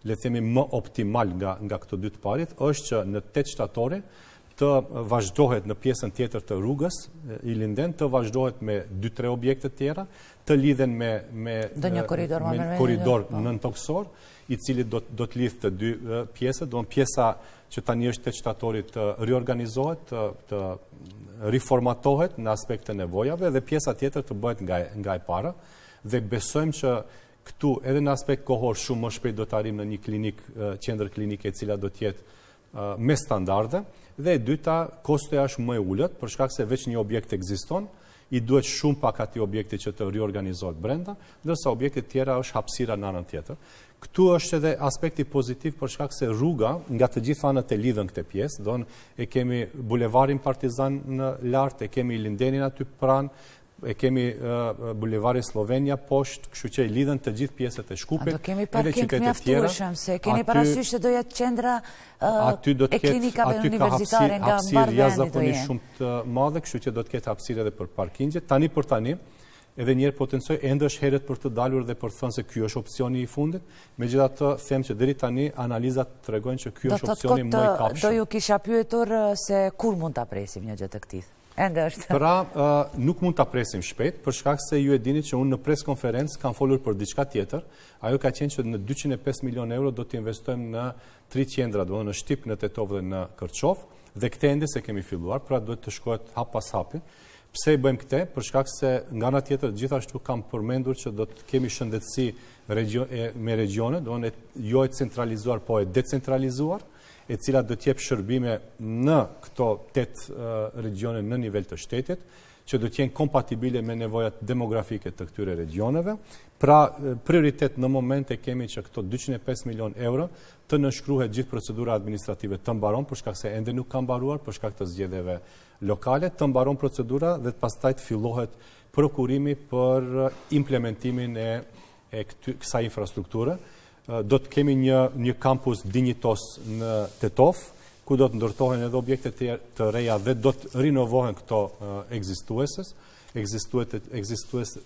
le të themi më optimal nga nga këto dy të parit, është që në 8 shtatori të vazhdohet në pjesën tjetër të rrugës Ilinden, të vazhdohet me 2-3 objekte të tjera, të lidhen me me
një korridor
me korridor po. nëntokësor, i cili do do të lidhë të dy pjesët, do pjesa që tani është 8 shtatori të riorganizohet, të, të riformatohet në aspekt të nevojave dhe pjesa tjetër të bëhet nga nga e para dhe besojmë që këtu edhe në aspekt kohor shumë më shpejt do të arrijmë në një klinikë, qendër klinike e cila do të jetë me standarde dhe e dyta kostoja është më e ulët për shkak se veç një objekt ekziston, i duhet shumë pak atij objekti që të riorganizohet brenda, ndërsa objektet tjera është hapësira në anën tjetër. Këtu është edhe aspekti pozitiv për shkak se rruga nga të gjitha anët e lidhën këtë pjesë, do e kemi bulevarin Partizan në lart, e kemi Ilindenin aty pranë, e kemi bulevarin Slovenia poshtë, kështu që i lidhen të gjithë pjesët e Shkupit,
do kemi parking të mjaftueshëm, se keni parasysh se do jetë qendra e klinikave universitare nga mbarë vendi do jenë.
Shumë të madhe, kështu që do të ketë hapësirë edhe për parkingje. Tani për tani, Edhe një herë potencoj, ende është herët për të dalur dhe për të thënë se ky është opsioni i fundit. Megjithatë, them që deri tani analizat tregojnë që ky është opsioni më i
kapshëm. Do ju kisha pyetur se kur mund ta presim një gjë të këtillë. Ende është.
Pra, nuk mund ta presim shpejt, për shkak se ju e dini që unë në pres konferencë kam folur për diçka tjetër. Ajo ka qenë që në 205 milion euro do të investojmë në tri qendra, domethënë në Shtip, në Tetovë dhe në Kërçovë, dhe këtë ende s'e kemi filluar, pra duhet të shkohet hap pas hapi. Pse e bëjmë këtë? Për shkak se nga ana tjetër gjithashtu kam përmendur që do të kemi shëndetësi me regjione, domethënë jo e centralizuar, po e decentralizuar, e cila do të jep shërbime në këto 8 regjione në nivel të shtetit, që do të jenë kompatibile me nevojat demografike të këtyre regjioneve. Pra, prioritet në moment e kemi që këto 205 milion euro të nënshkruhet gjithë procedura administrative të mbaron, për shkak se ende nuk ka mbaruar, për shkak të zgjedhjeve lokale, të mbaron procedura dhe pastaj të fillohet prokurimi për implementimin e e kësaj infrastrukture. Do të kemi një një kampus dinjitos në Tetovë, ku do të ndërtohen edhe objekte të, të reja dhe do të rinovohen këto ekzistueses, ekzistuet ekzistues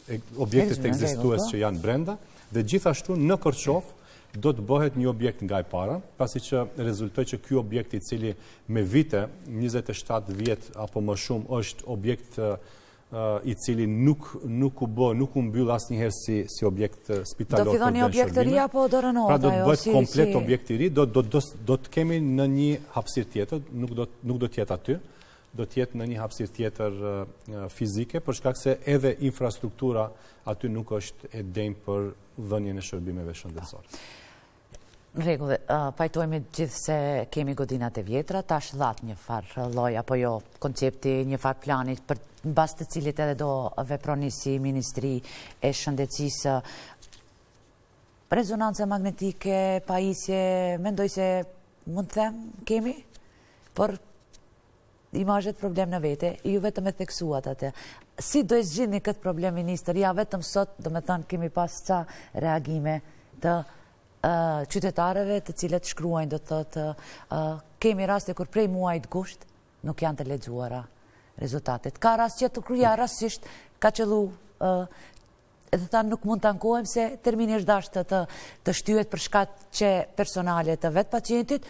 objektet ekzistues po. që janë brenda dhe gjithashtu në Kërçovë do të bëhet një objekt nga e para, pasi që rezultoi që ky objekt i cili me vite, 27 vjet apo më shumë është objekt i cili nuk nuk u bë, nuk u mbyll asnjëherë si si objekt spitalor.
Do filloni objekt të ri apo do rrënohet
Pra do të bëhet si, komplet si... objekt i ri, do do do do të kemi në një hapësirë tjetër, nuk do nuk do të jetë aty, do të jetë në një hapësirë tjetër fizike, për shkak se edhe infrastruktura aty nuk është e denjë për dhënien e shërbimeve shëndetësore.
Në rregull, pajtohemi gjithë se kemi godinat e vjetra, tash dhatë një farë lloj, apo jo, koncepti, një farë plani, për në bazë të cilit edhe do veproni si Ministri e Shëndetësisë. Rezonanca magnetike, pajisje, mendoj se mund të them, kemi, por imazhet problem në vete, ju vetëm e theksuat atë. Si do e zgjidhni këtë problem, ministër? Ja, vetëm sot, domethënë, kemi pas ca reagime të qytetarëve të cilët shkruajnë, do të thotë, kemi raste kur prej muajit gusht nuk janë të lexuara rezultatet. Ka rast që të kruja rastësisht ka qëllu edhe tha nuk mund të ankohem se termini është dashtë të, të shtyhet për shkaqe personale të vetë pacientit,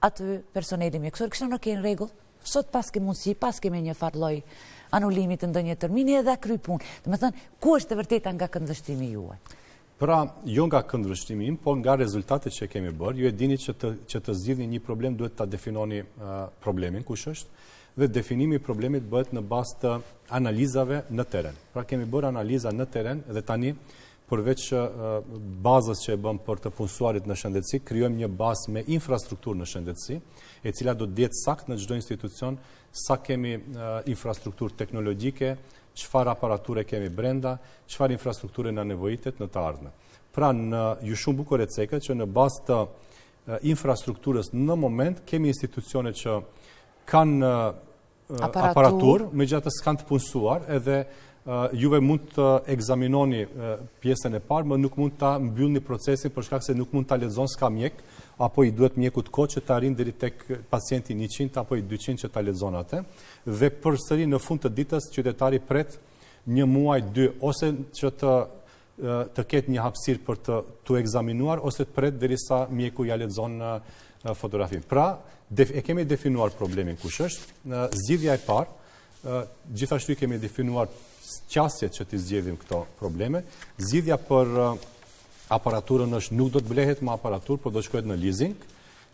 aty personeli mjekësor, kështë nuk e në rregull, sot paske mundësi, paskemi një farë lloj anulimi të ndonjë termini edhe kry punë. Domethënë, ku është e vërteta nga këndvështrimi juaj?
Pra, jo nga këndvështrimi im, por nga rezultatet që kemi bërë. Ju e dini që të, që të zgjidhni një problem duhet ta definoni uh, problemin, kush është, dhe definimi i problemit bëhet në bazë të analizave në terren. Pra, kemi bërë analiza në terren dhe tani përveç bazës që e bëmë për të punësuarit në shëndetësi, krijojmë një bazë me infrastrukturë në shëndetësi, e cila do të dihet saktë në çdo institucion sa kemi infrastrukturë teknologjike, çfarë aparature kemi brenda, çfarë infrastrukture na nevojitet në të ardhmen. Pra, në ju shumë bukur e cekët që në bazë të infrastrukturës në moment kemi institucione që kanë aparaturë, megjithatë s'kanë të punësuar, edhe juve mund të ekzaminoni pjesën e parë, më nuk mund ta mbyllni procesin për shkak se nuk mund ta lexon s'ka mjek, apo i duhet mjekut kohë që të arrin deri tek pacienti 100 apo i 200 që ta lexon atë. Dhe përsëri në fund të ditës qytetari pret një muaj, dy ose që të të ketë një hapësirë për të t'u ekzaminuar ose të pret derisa mjeku ja lexon fotografinë. Pra, e kemi definuar problemin kush është. Zgjidhja e parë, gjithashtu i kemi definuar qasjet që t'i zgjidhim këto probleme. Zgjidhja për aparaturën është nuk do të blehet më aparaturë, por do të shkohet në leasing.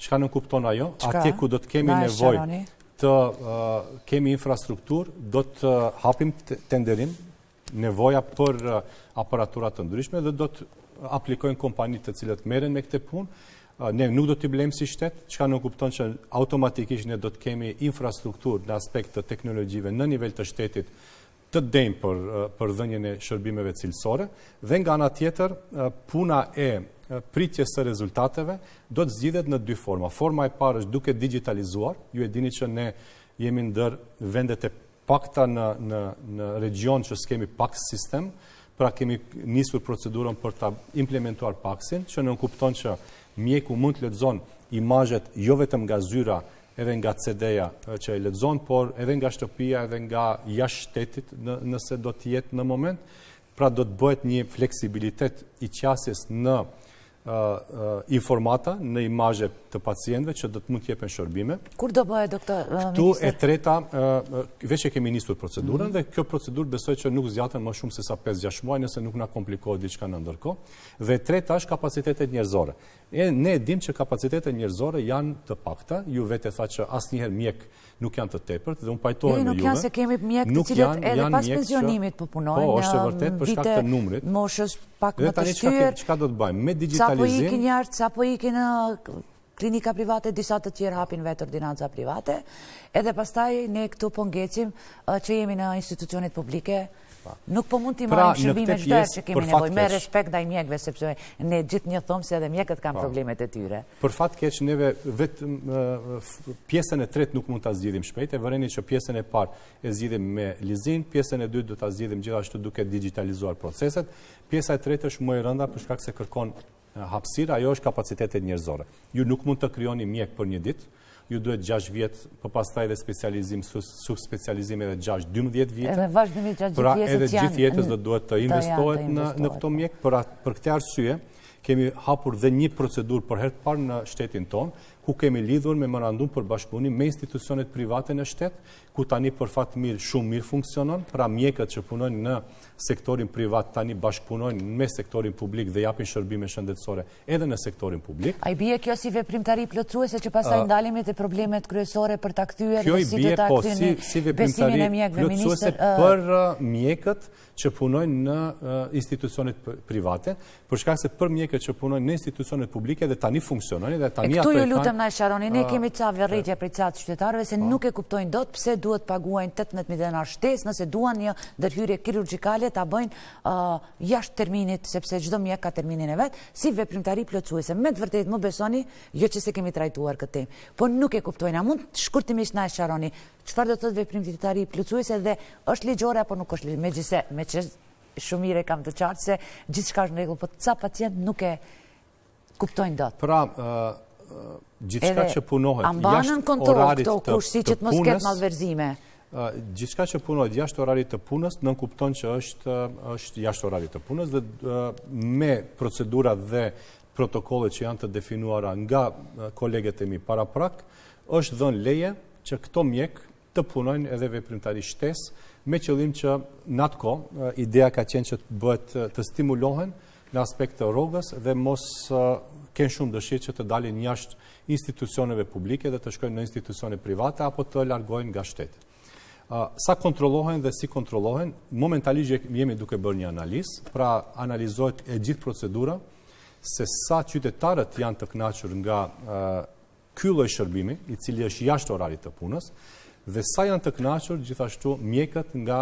Çka nënkupton ajo? Atje ku do të kemi nevojë të kemi infrastrukturë, do të hapim tenderim nevoja për aparatura të ndryshme dhe do të aplikojnë kompani të cilët merren me këtë punë. Ne nuk do t'i blejmë si shtet, çka nënkupton që automatikisht ne do të kemi infrastrukturë në aspekt të teknologjive në nivel të shtetit të denjë për, për dhënien e shërbimeve cilësore dhe nga ana tjetër puna e pritjes së rezultateve do të zgjidhet në dy forma. Forma e parë është duke digjitalizuar, ju e dini që ne jemi ndër vendet e pakta në në në regjion që s'kemi PACS sistem, pra kemi nisur procedurën për ta implementuar PACS-in, që nënkupton që mjeku mund të lexon imazhet jo vetëm nga zyra edhe nga CD-ja që e lexon, por edhe nga shtëpia, edhe nga jashtë shtetit, nëse do të jetë në moment. Pra do të bëhet një fleksibilitet i qasjes në informata, në imazhe të pacientëve që do të mund të jepen shërbime.
Kur do bëhet, doktor,
Këtu e treta, veç e kemi nisur procedurën mhm. dhe kjo procedurë besoj që nuk zgjaten më shumë se sa 5-6 muaj nëse nuk na komplikohet diçka në ndërkohë. Dhe e treta është kapacitetet njerëzore. E, ne e dim që kapacitetet njerëzore janë të pakta, ju vetë e thatë që asnjëherë mjek nuk janë të tepërt dhe unë pajtohem
jo,
me juve.
Nuk janë se kemi mjek të cilët edhe pas pensionimit po punojnë.
Po, është e vërtetë për shkak të numrit.
Moshës pak më të shtyrë.
Çka do të bëjmë? Me digjitalizim.
Ca po ikin jashtë, ca po ikin në klinika private, disa të tjerë hapin vetë ordinanca private, edhe pastaj ne këtu po ngecim që jemi në institucionet publike, Nuk po mund t'i pra, marrim shërbime çdo herë që kemi nevojë, me respekt ndaj mjekëve, sepse ne gjithnjë thomë se edhe mjekët kanë po. problemet e tyre.
Për fat keq, neve vetëm pjesën e tretë nuk mund ta zgjidhim shpejt, e vëreni që pjesën e parë e zgjidhim me lizin, pjesën e dytë do ta zgjidhim gjithashtu duke digjitalizuar proceset, pjesa e tretë është më e rënda për shkak se kërkon hapësirë, ajo është kapacitetet njerëzore. Ju nuk mund të krijoni mjek për një ditë, ju duhet 6 vjet, po pastaj edhe specializim, subspecializim edhe 6, 12 vjet.
Edhe vazhdimisht gjatë
pra, gjithë jetës Pra edhe gjithë jetës do duhet të investohet në, në këto mjek, për, për këtë arsye, kemi hapur dhe një procedurë për herë të parë në shtetin tonë, ku kemi lidhur memorandum për bashkëpunim me institucionet private në shtet, ku tani për fat mirë shumë mirë funksionon, pra mjekët që punojnë në sektorin privat tani bashkëpunojnë me sektorin publik dhe japin shërbime shëndetësore edhe në sektorin
publik. A i bie kjo si veprimtari plotësuese që pastaj ndalemi te problemet kryesore për ta kthyer dhe si do ta
po, ktheni si besimin e mjekëve ministër? Për mjekët që punojnë në institucionet private, për shkak se për mjekët që punojnë në institucionet publike dhe tani funksionojnë dhe tani
ato e kanë. Këtu ju lutem na e sqaroni, ne kemi ca vërejtje prej ca qytetarëve se po. nuk e kuptojnë dot pse duhet paguajnë 18.000 denar shtesë nëse duan një ndërhyrje kirurgjikale ta bëjnë jashtë terminit, sepse çdo mjek ka terminin e vet, si veprimtari plotësuese. Me të vërtetë më besoni, jo që s'e kemi trajtuar këtë temë, po nuk e kuptojnë. A mund shkurtimisht na e sqaroni Çfarë do të thotë veprimtari plotësuese dhe është ligjore apo nuk është ligjore? Megjithëse, meqë shumë mirë e kam të qartë se gjithçka është në rregull, po ca pacientë nuk e kuptojnë
dot. Pra, gjithçka që punohet jashtë orarit
të punës, si që të mos ketë malverzime?
Gjithçka që punohet jashtë orarit të punës nënkupton që është është jashtë orarit të punës dhe me procedurat dhe protokollet që janë të definuara nga kolegët e mi paraprak, është dhënë leje që këto mjekë të punojnë edhe veprimtari shtesë, me qëllim që në atë kohë, ideja ka qenë që të bëhet të stimulohen në aspekt të rrogës dhe mos kenë shumë dëshirë që të dalin jashtë institucioneve publike dhe të shkojnë në institucione private apo të largohen nga shteti. Sa kontrollohen dhe si kontrollohen, momentalisht jemi duke bërë një analizë, pra analizohet e gjithë procedura se sa qytetarët janë të kënaqur nga ky lloj shërbimi, i cili është jashtë orarit të punës, dhe sa janë të kënaqur gjithashtu mjekët nga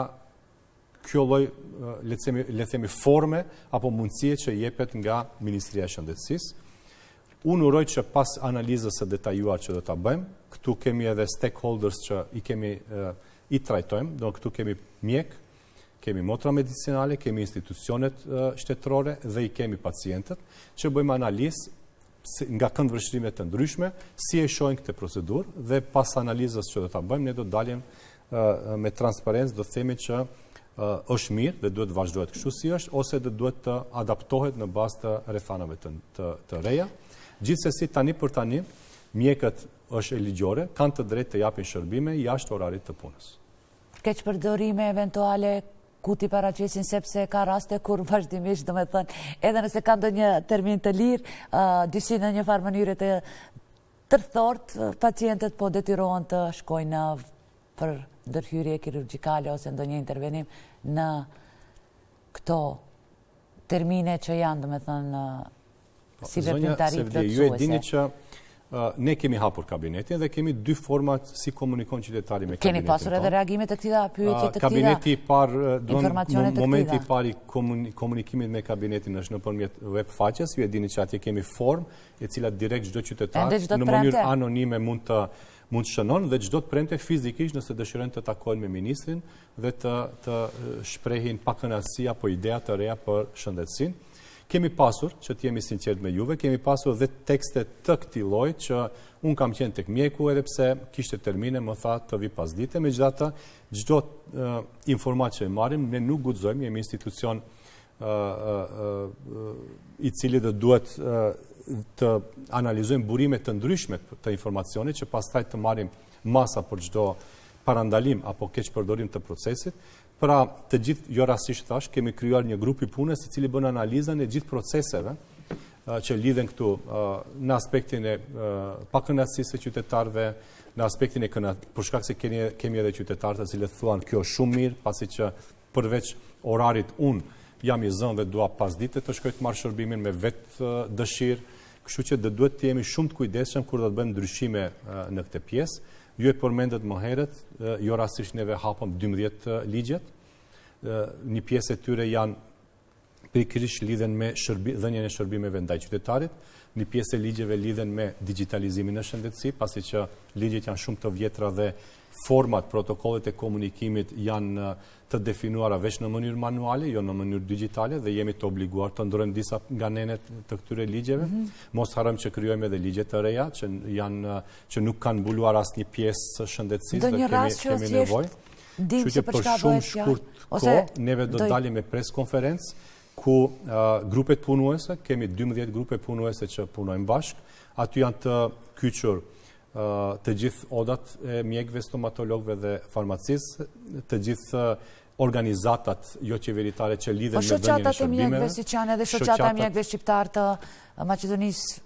kjo lloj le të themi le të themi forme apo mundësie që jepet nga Ministria e Shëndetësisë. Unë uroj që pas analizës së detajuar që do ta bëjmë, këtu kemi edhe stakeholders që i kemi i trajtojmë, do këtu kemi mjek, kemi motra medicinale, kemi institucionet shtetërore dhe i kemi pacientët, që bëjmë analizë nga këndvështrime të ndryshme, si e shohin këtë procedurë dhe pas analizës që do ta bëjmë, ne do të dalim me transparencë, do të themi që është mirë dhe duhet të vazhdohet kështu si është, ose do duhet të adaptohet në bazë të rrethanave të, të, të reja. Gjithsesi, tani për tani, mjekët është e ligjore, kanë të drejtë të japin shërbime jashtë orarit të punës.
Keqpërdorime eventuale ku t'i paraqesin sepse ka raste kur vazhdimisht, domethënë, edhe nëse ka ndonjë termin të lirë, disi në një farë mënyre të tërthortë, pacientët po detyrohen të shkojnë për ndërhyrje kirurgjikale ose ndonjë intervenim në këto termine që janë, domethënë,
Po, si veprimtari plotësuese. Ju e dini që ne kemi hapur kabinetin dhe kemi dy format si komunikon qytetari me kabinetin.
Keni pasur edhe reagime të këtilla, pyetje të
këtilla? Kabineti i parë, momenti i parë i komunikimit me kabinetin është nëpërmjet web faqes, ju e dini që atje kemi formë e cila direkt çdo qytetar në mënyrë anonime mund të mund të shënon dhe çdo të premte fizikisht nëse dëshirojnë të takohen me ministrin dhe të të shprehin pakënaqësi apo idea të reja për shëndetësinë. Kemi pasur, që të jemi sinqertë me juve, kemi pasur dhe tekste të këtij lloji që unë kam qenë tek mjeku edhe pse kishte termine, më tha të vi pasdite, megjithatë çdo informatë që e marrim, ne nuk guxojmë, jemi institucion i cili do duhet të analizojmë burime të ndryshme të informacionit që pastaj të marrim masa për çdo parandalim apo keqpërdorim të procesit. Pra, të gjithë, jo rastësisht thashë, kemi krijuar një grup i punës i cili bën analizën e gjithë proceseve që lidhen këtu në aspektin e pakënaqësisë së qytetarëve, në aspektin e këna, për shkak se kemi, kemi edhe qytetarë të cilët thuan kjo është shumë mirë, pasi që përveç orarit unë jam i zënë dhe dua pasdite të shkoj të marr shërbimin me vetëdëshirë, kështu që do duhet të jemi shumë të kujdesshëm kur do të bëjmë ndryshime në këtë pjesë. Ju e përmendët më herët, jo rastësisht neve hapëm 12 ligjet. Një pjesë e tyre janë pikërisht lidhen me shërbi, dhënien e shërbimeve ndaj qytetarit, një pjesë e ligjeve lidhen me digjitalizimin në shëndetësi, pasi që ligjet janë shumë të vjetra dhe format, protokollet e komunikimit janë të definuara veç në mënyrë manuale, jo në mënyrë digjitale dhe jemi të obliguar të ndrojmë disa nga nenet të këtyre ligjeve. Mm -hmm. Mos harrojmë që krijojmë edhe ligje të reja që janë që nuk kanë mbuluar asnjë pjesë të shëndetësisë dhe kemi kemi nevojë.
Kështu që
për shumë shkurt kohë, neve do të dalim me pres konferencë ku grupet punuese, kemi 12 grupe punuese që punojnë bashkë, aty janë të kyçur të gjithë odat e mjekëve, stomatologëve dhe farmacisë, të gjithë organizatat jo qeveritare që lidhen
po me dhënien e shërbimeve. Po shoqatat e mjekëve, siç janë edhe shoqata e mjekëve shqiptarë të Maqedonisë,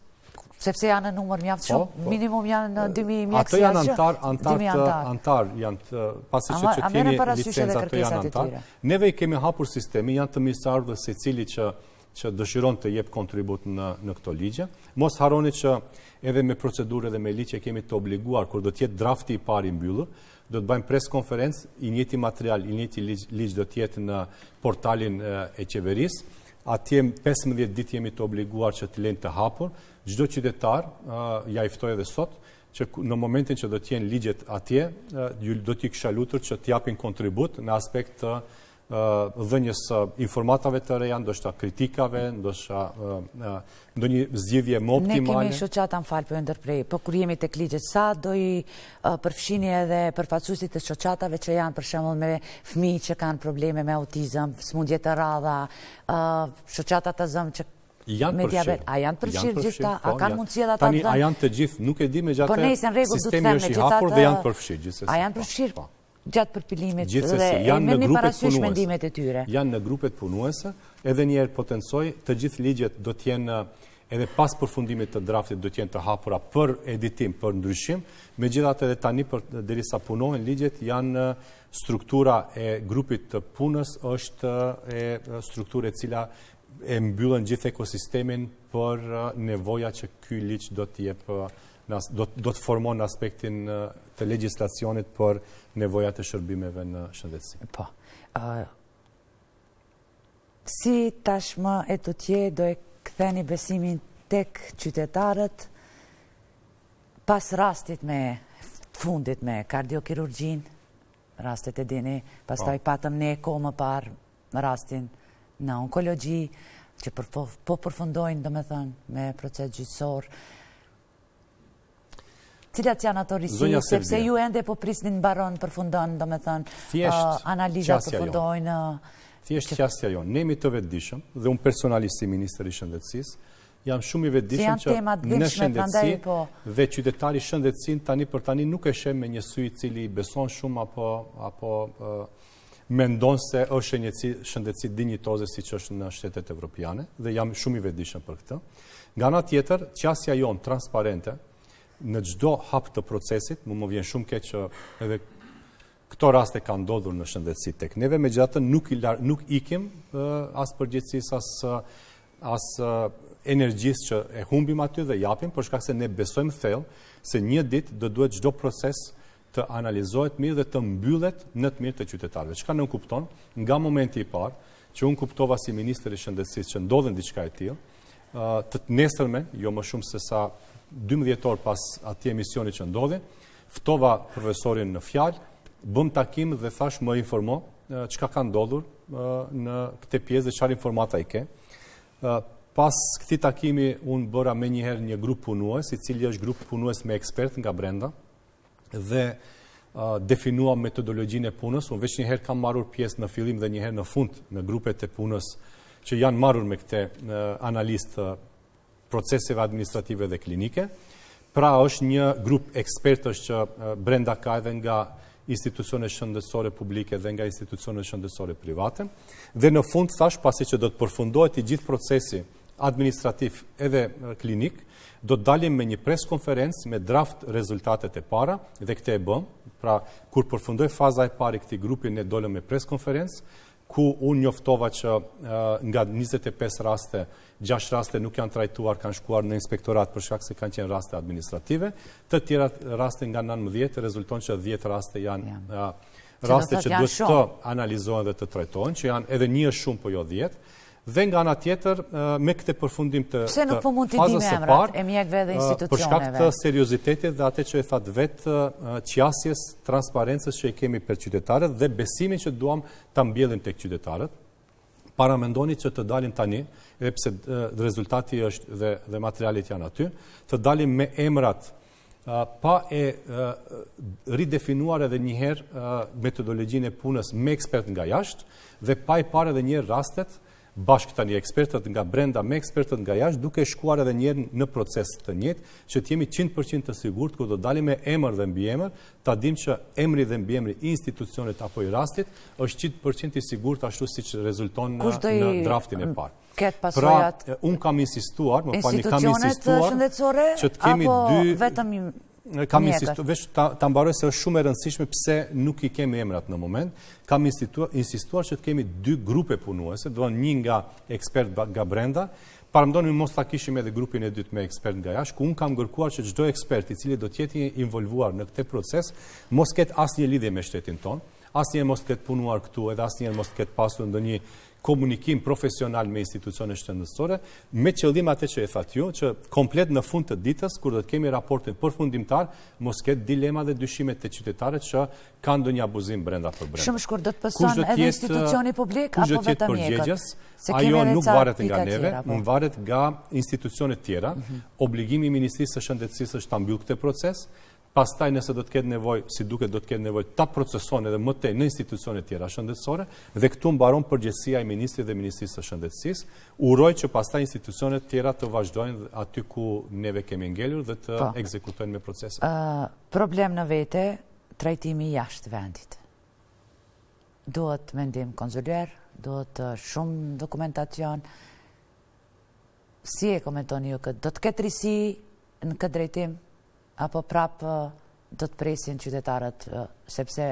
sepse janë në numër mjaft po, shumë, po. minimum janë në 2000 mjekë.
Ato janë anëtarë, anëtarë të anëtarë janë të pasi që që keni licenca ato janë anëtarë. Neve i kemi hapur sistemin, janë të mirëseardhur secili që që dëshiron të jep kontribut në në këto ligje. Mos harroni që edhe me procedurë edhe me ligj e kemi të obliguar kur do të jetë drafti i parë i mbyllur, do të bëjmë pres konferencë, i njëjti material, i njëjti ligj, ligj do të jetë në portalin e qeverisë. Atje 15 ditë jemi të obliguar që të lejmë të hapur. Çdo qytetar, ja i ftoj edhe sot, që në momentin që do të jenë ligjet atje, ju do t'i kisha lutur që të japin kontribut në aspekt të dhënies së informatave të reja, ndoshta kritikave, ndoshta ndonjë zgjidhje më
optimale. Ne kemi shoqata, më fal po ju ndërprej, po kur jemi tek ligjet, sa do i përfshini edhe përfaqësuesit e shoqatave që janë për shembull me fëmijë që kanë probleme me autizëm, sëmundje të rralla, shoqata të zëmë që
janë
me diabet, a janë përfshirë gjithë ta, a po, kanë mundësi edhe ata të
dhënë? Tani, a janë të gjithë, nuk e di megjithatë, po sistemi është i hapur dhe janë përfshirë,
gjithsesi. A janë po, përfshirë po. gjatë përpilimit dhe e merrni parasysh mendimet e
tyre? Janë në grupet punuese, edhe një herë potencoj, të gjithë ligjet do të jenë edhe pas përfundimit të draftit do të jenë të hapura për editim, për ndryshim, megjithatë edhe tani për derisa punohen ligjet janë struktura e grupit të punës është e strukturë e cila e mbyllën gjithë ekosistemin për nevoja që ky ligj do të jep do do të formon në aspektin të legjislacionit për nevojat e shërbimeve në shëndetësi.
Po. Ë Si tashmë e tutje do e ktheni besimin tek qytetarët pas rastit me fundit me kardiokirurgjinë, rastet e dini, pastaj po. patëm ne kohë më parë rastin në onkologji, që po, po përfundojnë, domethënë, me proces gjyqësor. Cilat janë ato risi, sepse ju ende po prisni mbaron, përfundon, domethënë, analizat përfundojnë.
Thjesht qasja jonë, ne jemi të vetëdijshëm, dhe unë personalisht si ministër i shëndetësisë, jam shumë i vetëdijshëm që në shëndetësi po- dhe qytetari shëndetësinë tani për tani nuk e sheh me një sy i cili beson shumë apo, apo mendon se është një shëndetësi dinjitoze siç është në shtetet evropiane dhe jam shumë i vetëdijshëm për këtë. Nga ana tjetër, qasja jonë transparente në çdo hap të procesit, mu më vjen shumë keq që edhe këto raste kanë ndodhur në shëndetësi tek neve, megjithatë nuk i nuk ikim as përgjegjësisë as as energjisë që e humbim aty dhe japim për shkak se ne besojmë thellë se një ditë do duhet çdo proces të analizohet mirë dhe të mbyllet në të mirë të qytetarëve. Çka nënkupton nga momenti i parë që unë kuptova si ministër i shëndetësisë që ndodhën diçka e tillë, të nesërmen, jo më shumë se sa 12 orë pas atij emisioni që ndodhi, ftova profesorin në fjalë, bëmë takim dhe thash më informo çka ka ndodhur në këtë pjesë dhe çfarë informata i ke. Pas këtij takimi unë bëra menjëherë një grup punues, i cili është grup punues me ekspertë nga brenda dhe definuam metodologjinë e punës. Unë veç një herë kam marrur pjesë në fillim dhe një herë në fund në grupet e punës që janë marrur me këtë analizë të proceseve administrative dhe klinike. Pra është një grup ekspertësh që brenda ka edhe nga institucione shëndetësore publike dhe nga institucione shëndetësore private. Dhe në fund thash pasi që do të përfundohet i gjithë procesi administrativ edhe klinik, do të dalim me një pres konferencë me draft rezultatet e para dhe këtë e bëmë. Pra, kur përfundoi faza e parë e këtij grupi, ne dolëm me pres konferencë, ku unë njoftova që nga 25 raste, 6 raste nuk janë trajtuar, kanë shkuar në inspektorat për shkak se kanë qenë raste administrative, të tjera raste nga 19 rezulton që 10 raste janë raste që duhet të analizohen dhe të trajtohen, që janë edhe një është shumë, po jo 10. Dhe nga ana tjetër, me këtë përfundim të
Pse nuk po mund t'i dimë emrat e mjekëve dhe institucioneve?
Për shkak të seriozitetit dhe atë që e thatë vetë qasjes, transparencës që e kemi për qytetarët dhe besimin që duam ta mbjellim tek qytetarët, paramendoni që të dalim tani, edhe pse rezultati është dhe, dhe materialet janë aty, të dalim me emrat pa e ridefinuar edhe njëherë metodologjinë e punës me ekspert nga jashtë dhe pa i parë edhe njëherë rastet bashkë tani ekspertët nga brenda me ekspertët nga jashtë, duke shkuar edhe njëherë në proces të njëjtë, që të jemi 100% të sigurt kur do dalim me emër dhe mbiemër, ta dim që emri dhe mbiemri i institucionit apo i rastit është 100% i sigurt ashtu siç rezulton në, në draftin e parë.
Ketë pra, pasojat
Pra, unë kam insistuar, më falni, kam insistuar
që të kemi dy vetëm
kam insistuar, veç ta, ta mbaroj se është shumë e rëndësishme pse nuk i kemi emrat në moment, kam insistuar, insistuar që të kemi dy grupe punuese, do një nga ekspert nga brenda, paramendoni mos ta kishim edhe grupin e dytë me ekspert nga jashtë, ku unë kam kërkuar që çdo ekspert i cili do të jetë i involvuar në këtë proces, mos ketë asnjë lidhje me shtetin tonë, asnjëherë mos të ketë punuar këtu edhe asnjëherë mos të ketë pasur ndonjë komunikim profesional me institucione shëndetësore, me qëllim atë që e thatë ju, që komplet në fund të ditës, kur do të kemi raportin përfundimtar, mos ketë dilema dhe dyshime te qytetarët që kanë ndonjë abuzim brenda për
brenda. Shumë shkurt, do të pëson edhe institucioni publik, apo vetëm mjekët?
Ajo nuk varet nga neve, po. nuk varet nga institucionet tjera. Mhm. Obligimi i Ministrisë së Shëndetësisë është ta mbyllë këtë proces, Pastaj nëse do të ketë nevojë, si duket do të ketë nevojë ta proceson edhe më tej në institucione tjera shëndetësore dhe këtu mbaron përgjegjësia e ministrit dhe Ministrisë së Shëndetësisë. Uroj që pastaj institucionet tjera të vazhdojnë aty ku neve kemi ngelur dhe të po. ekzekutojnë me
procesin. Ë problem në vete, trajtimi jashtë vendit. Duhet mendim konsuler, duhet shumë dokumentacion. Si e komentoni ju këtë? Do të ketë risi në këtë drejtim? Apo prapë do të presin qytetarët, sepse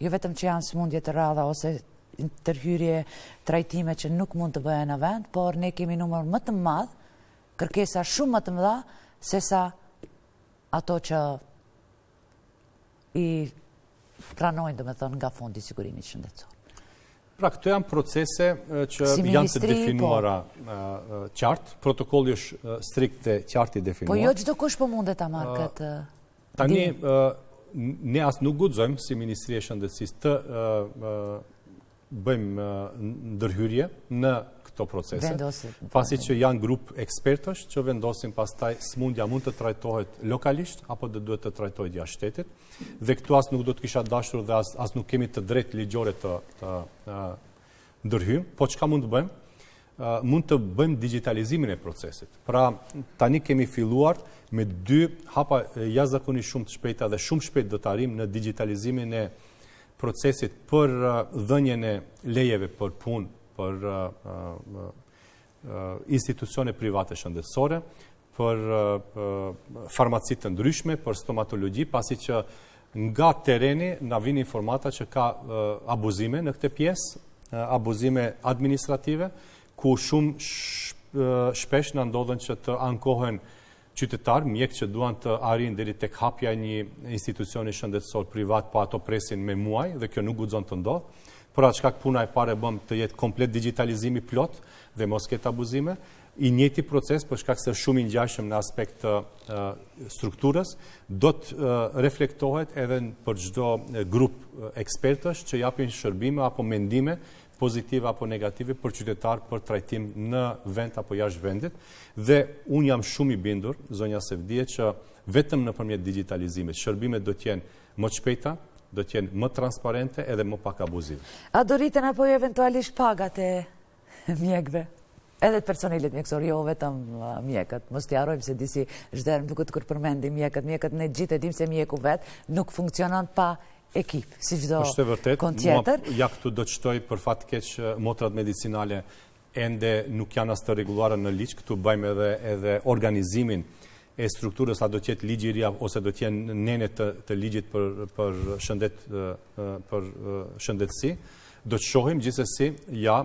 jo vetëm që janë sëmundje të rralla ose ndërhyrje trajtime që nuk mund të bëhen në vend, por ne kemi numër më të madh, kërkesa shumë më të mëdha, sesa ato që i pranojnë, domethënë, nga fondi i sigurimit shëndetësor.
Pra, këto janë procese që janë të definuara po. qartë, protokolli është strikt dhe qartë i definuar.
Po jo çdokush po mundet ta marrë këtë
Tani, ne as nuk guxojmë si Ministri e Shëndetësisë të bëjmë ndërhyrje në këto procese, pasi që janë grup ekspertësh që vendosin pastaj sëmundja mund të trajtohet lokalisht apo do duhet të trajtohet jashtë shtetit. Dhe këtu as nuk do të kisha dashur dhe as, as nuk kemi të drejtë ligjore të, të, të ndërhyjmë, po çka mund të bëjmë? Mund të bëjmë digjitalizimin e procesit. Pra, tani kemi filluar me dy hapa jashtëzakonisht shumë të shpejta dhe shumë shpejt do të arrijmë në digjitalizimin e procesit për dhënien e lejeve për punë për institucione private shëndetësore, për farmaci të ndryshme, për stomatologji, pasi që nga tereni na vijnë informata që ka abuzime në këtë pjesë, abuzime administrative, ku shumë shpesh na ndodhen që të ankohen qytetarë, mjekë që duan të arrijnë deri tek hapja e një institucioni shëndetësor privat, po ato presin me muaj dhe kjo nuk guxon të ndodhë. Për atë shkak puna e parë e bëmë të jetë komplet digjitalizimi i plotë dhe mos ketë abuzime. I njëjti proces, për shkak se është shumë i ngjashëm në aspekt të strukturës, do të reflektohet edhe për çdo grup ekspertësh që japin shërbime apo mendime. pozitive apo negative për qytetarë për trajtim në vend apo jashtë vendit dhe unë jam shumë i bindur, zonja Sevdije, që vetëm nëpërmjet digjitalizimit, shërbimet do të jenë më të shpejta, do të jenë më transparente edhe më pak
abuzive. A do rriten apo jo eventualisht pagat e mjekëve? Edhe të personelit mjekësor, jo vetëm mjekët. Mos t'i harrojmë se disi çdo herë më duket kur përmendim mjekët, mjekët ne gjithë e dimë se mjeku vetë nuk funksionon pa ekip, si çdo
kund tjetër. Ja këtu do të shtoj për fat keq motrat medicinale ende nuk janë as të rregulluara në ligj, këtu bëjmë edhe edhe organizimin e strukturës, a do të jetë ligji i ri ose do të jenë nene të, të ligjit për për shëndet për shëndetësi. Do të shohim gjithsesi, ja,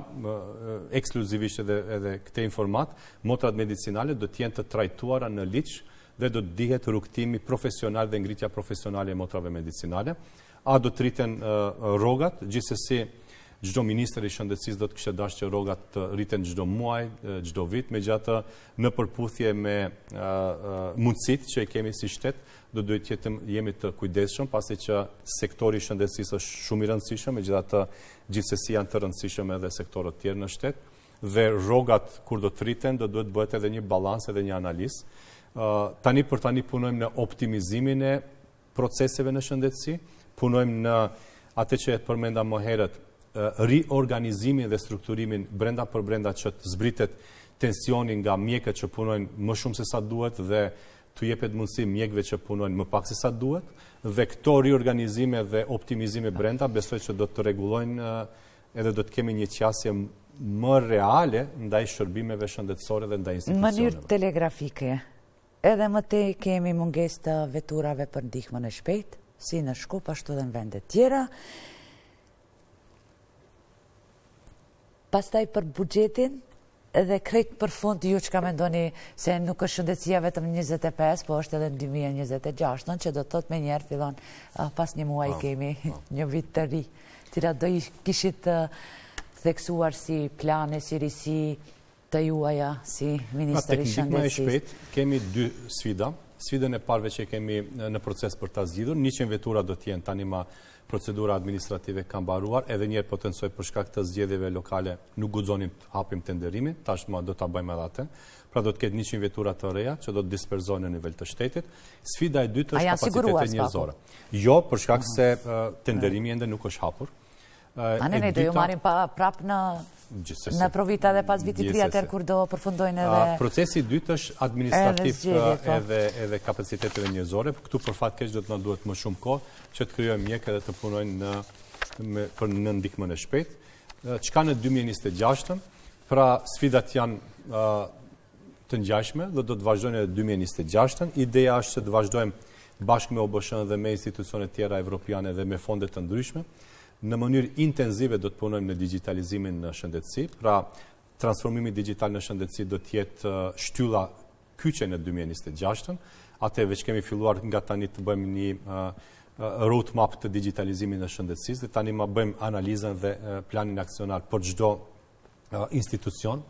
ekskluzivisht edhe edhe këtë informatë, motrat medicinale do të jenë të trajtuara në ligj dhe do të dihet rrugëtimi profesional dhe ngritja profesionale e motrave medicinale. A do të rriten rrogat? Gjithsesi, çdo ministër i shëndetësisë do të kishte dashur që rrogat të rriten çdo muaj, çdo vit, megjithatë në përputhje me mundësitë që i kemi si shtet, do duhet të jemi të kujdesshëm, pasi që sektori i shëndetësisë është shumë i rëndësishëm, megjithatë gjithsesi janë të rëndësishëm edhe sektorët tjerë në shtet dhe rrogat kur do të rriten, do duhet bëhet edhe një balancë edhe një analizë. Tani për tani punojmë në optimizimin e proceseve në shëndetësi, punojmë në atë që e përmenda më herët, riorganizimin dhe strukturimin brenda për brenda që të zbritet tensioni nga mjekët që punojnë më shumë se sa duhet dhe t'u jepet mundësi mjekëve që punojnë më pak se sa duhet dhe këto riorganizime dhe optimizime brenda besoj që do të rregullojnë edhe do të kemi një qasje më reale ndaj shërbimeve shëndetësore dhe ndaj
institucioneve. Në mënyrë telegrafike, Edhe më tej kemi mungesë të veturave për ndihmën e shpejtë, si në Shkup ashtu edhe në vende tjera. Pastaj për buxhetin edhe krejt për fund ju çka mendoni se nuk është shëndetësia vetëm 25, po është edhe në 2026, që do të thotë menjëherë fillon pas një muaj kemi një vit të ri. Cilat do i kishit theksuar si plane, si risi, të juaja si ministër i
shëndetësisë? Pra, tek ndihma e shpejtë kemi dy sfida. Sfidën e parë veç e kemi në proces për ta zgjidhur, 100 vetura do të jenë tani ma procedura administrative ka mbaruar, edhe njëherë potencoj për shkak të zgjedhjeve lokale nuk guxonim të hapim tenderimin, tashmë do ta bëjmë edhe atë. Pra do të ketë 100 vetura të reja që do të disperzohen në nivel të shtetit. Sfida e dytë është kapacitetet njerëzore. Jo, për shkak se tenderimi ende nuk është hapur.
A ne ne do ju marrim pa prap në në provita dhe pas vitit të ri atëherë kur do përfundojnë edhe
Procesi i dytë është administrativ po. edhe edhe kapaciteteve njerëzore, këtu për fat keq do të na duhet më shumë kohë që të krijojmë mjekë edhe të punojnë në me, për në ndihmën e shpejtë. Çka në 2026-ën, pra sfidat janë të ngjashme dhe do të vazhdojnë edhe 2026-ën. Ideja është që të vazhdojmë bashkë me OBSH-në dhe me institucionet tjera evropiane dhe me fonde të ndryshme. Në mënyrë intenzive do të punojmë në digjitalizimin në shëndetësi, pra transformimi digjital në shëndetësi do të jetë shtylla kyçe në 2026-ën. Atë veç kemi filluar nga tani të bëjmë një roadmap të digjitalizimit në shëndetësisë dhe tani ma bëjmë analizën dhe planin aksional për çdo institucion,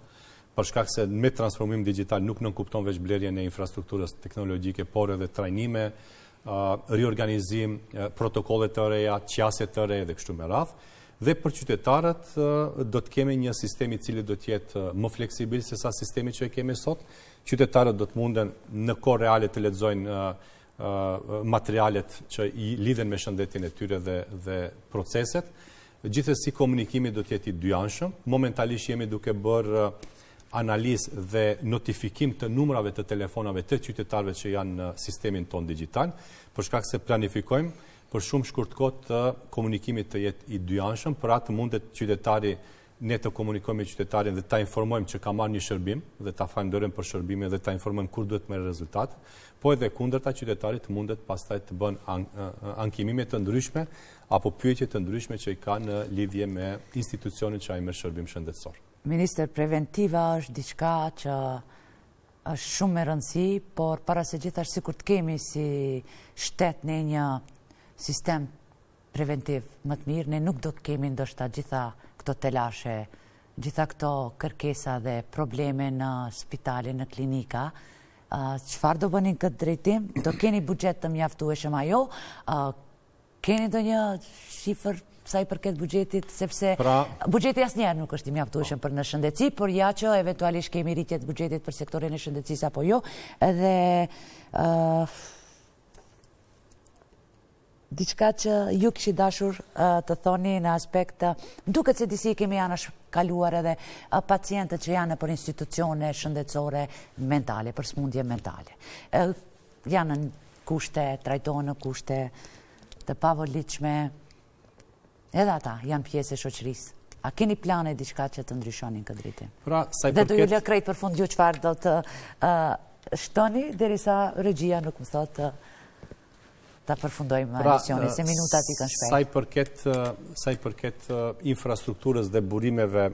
për shkak se me transformim digjital nuk nënkupton veç blerjen e infrastrukturës teknologjike, por edhe trajnime, riorganizim, protokolle të reja, qasje të reja dhe kështu me radhë. Dhe për qytetarët do të kemi një sistem i cili do të jetë më fleksibil se sa sistemi që e kemi sot. Qytetarët do të munden në kohë reale të lexojnë materialet që i lidhen me shëndetin e tyre dhe, dhe proceset. Gjithsesi komunikimi do të jetë i dyanshëm. Momentalisht jemi duke bërë analizë dhe notifikim të numrave të telefonave të qytetarëve që janë në sistemin tonë digjital, për shkak se planifikojmë për shumë shkurt kohë të komunikimi të jetë i dyanshëm, pra të mundet qytetari ne të komunikojmë me qytetarin dhe ta informojmë që ka marrë një shërbim dhe ta falënderojmë për shërbimin dhe ta informojmë kur duhet të merr rezultat, po edhe kundërta qytetari të mundet pastaj të bën ankimime të ndryshme apo pyetje të ndryshme që i ka në lidhje me institucionin që ai merr shërbim
shëndetësor. Ministër, preventiva është diçka që është shumë me rëndësi, por para se gjithash sikur të kemi si shtet ne një sistem preventiv më të mirë, ne nuk do të kemi ndoshta gjitha këto telashe, gjitha këto kërkesa dhe probleme në spitale, në klinika. Çfarë do bëni në këtë drejtim? Do keni buxhet të mjaftueshëm a jo? Keni ndonjë shifër? sa i përket buxhetit, sepse pra, buxheti asnjëherë nuk është i mjaftueshëm për në shëndetësi, por ja që eventualisht kemi rritje të buxhetit për sektorin e shëndetësisë apo jo, edhe diçka që ju kishit dashur të thoni në aspekt të, duket se disi kemi anashkaluar edhe pacientët që janë nëpër institucione shëndetësore mentale, për sëmundje mentale. Janë në kushte, trajtohen në kushte të pavolitshme, edhe ata janë pjesë e shoqërisë. A keni plane diçka që të ndryshoni në këtë drejtim?
Pra, sa i përket...
Dhe do ju lë krejt për fund ju çfarë do të shtoni, derisa regjia nuk më thotë ta përfundojmë pra, emisionin, se minutat ikën shpejt.
Sa i përket, sa i përket infrastrukturës dhe burimeve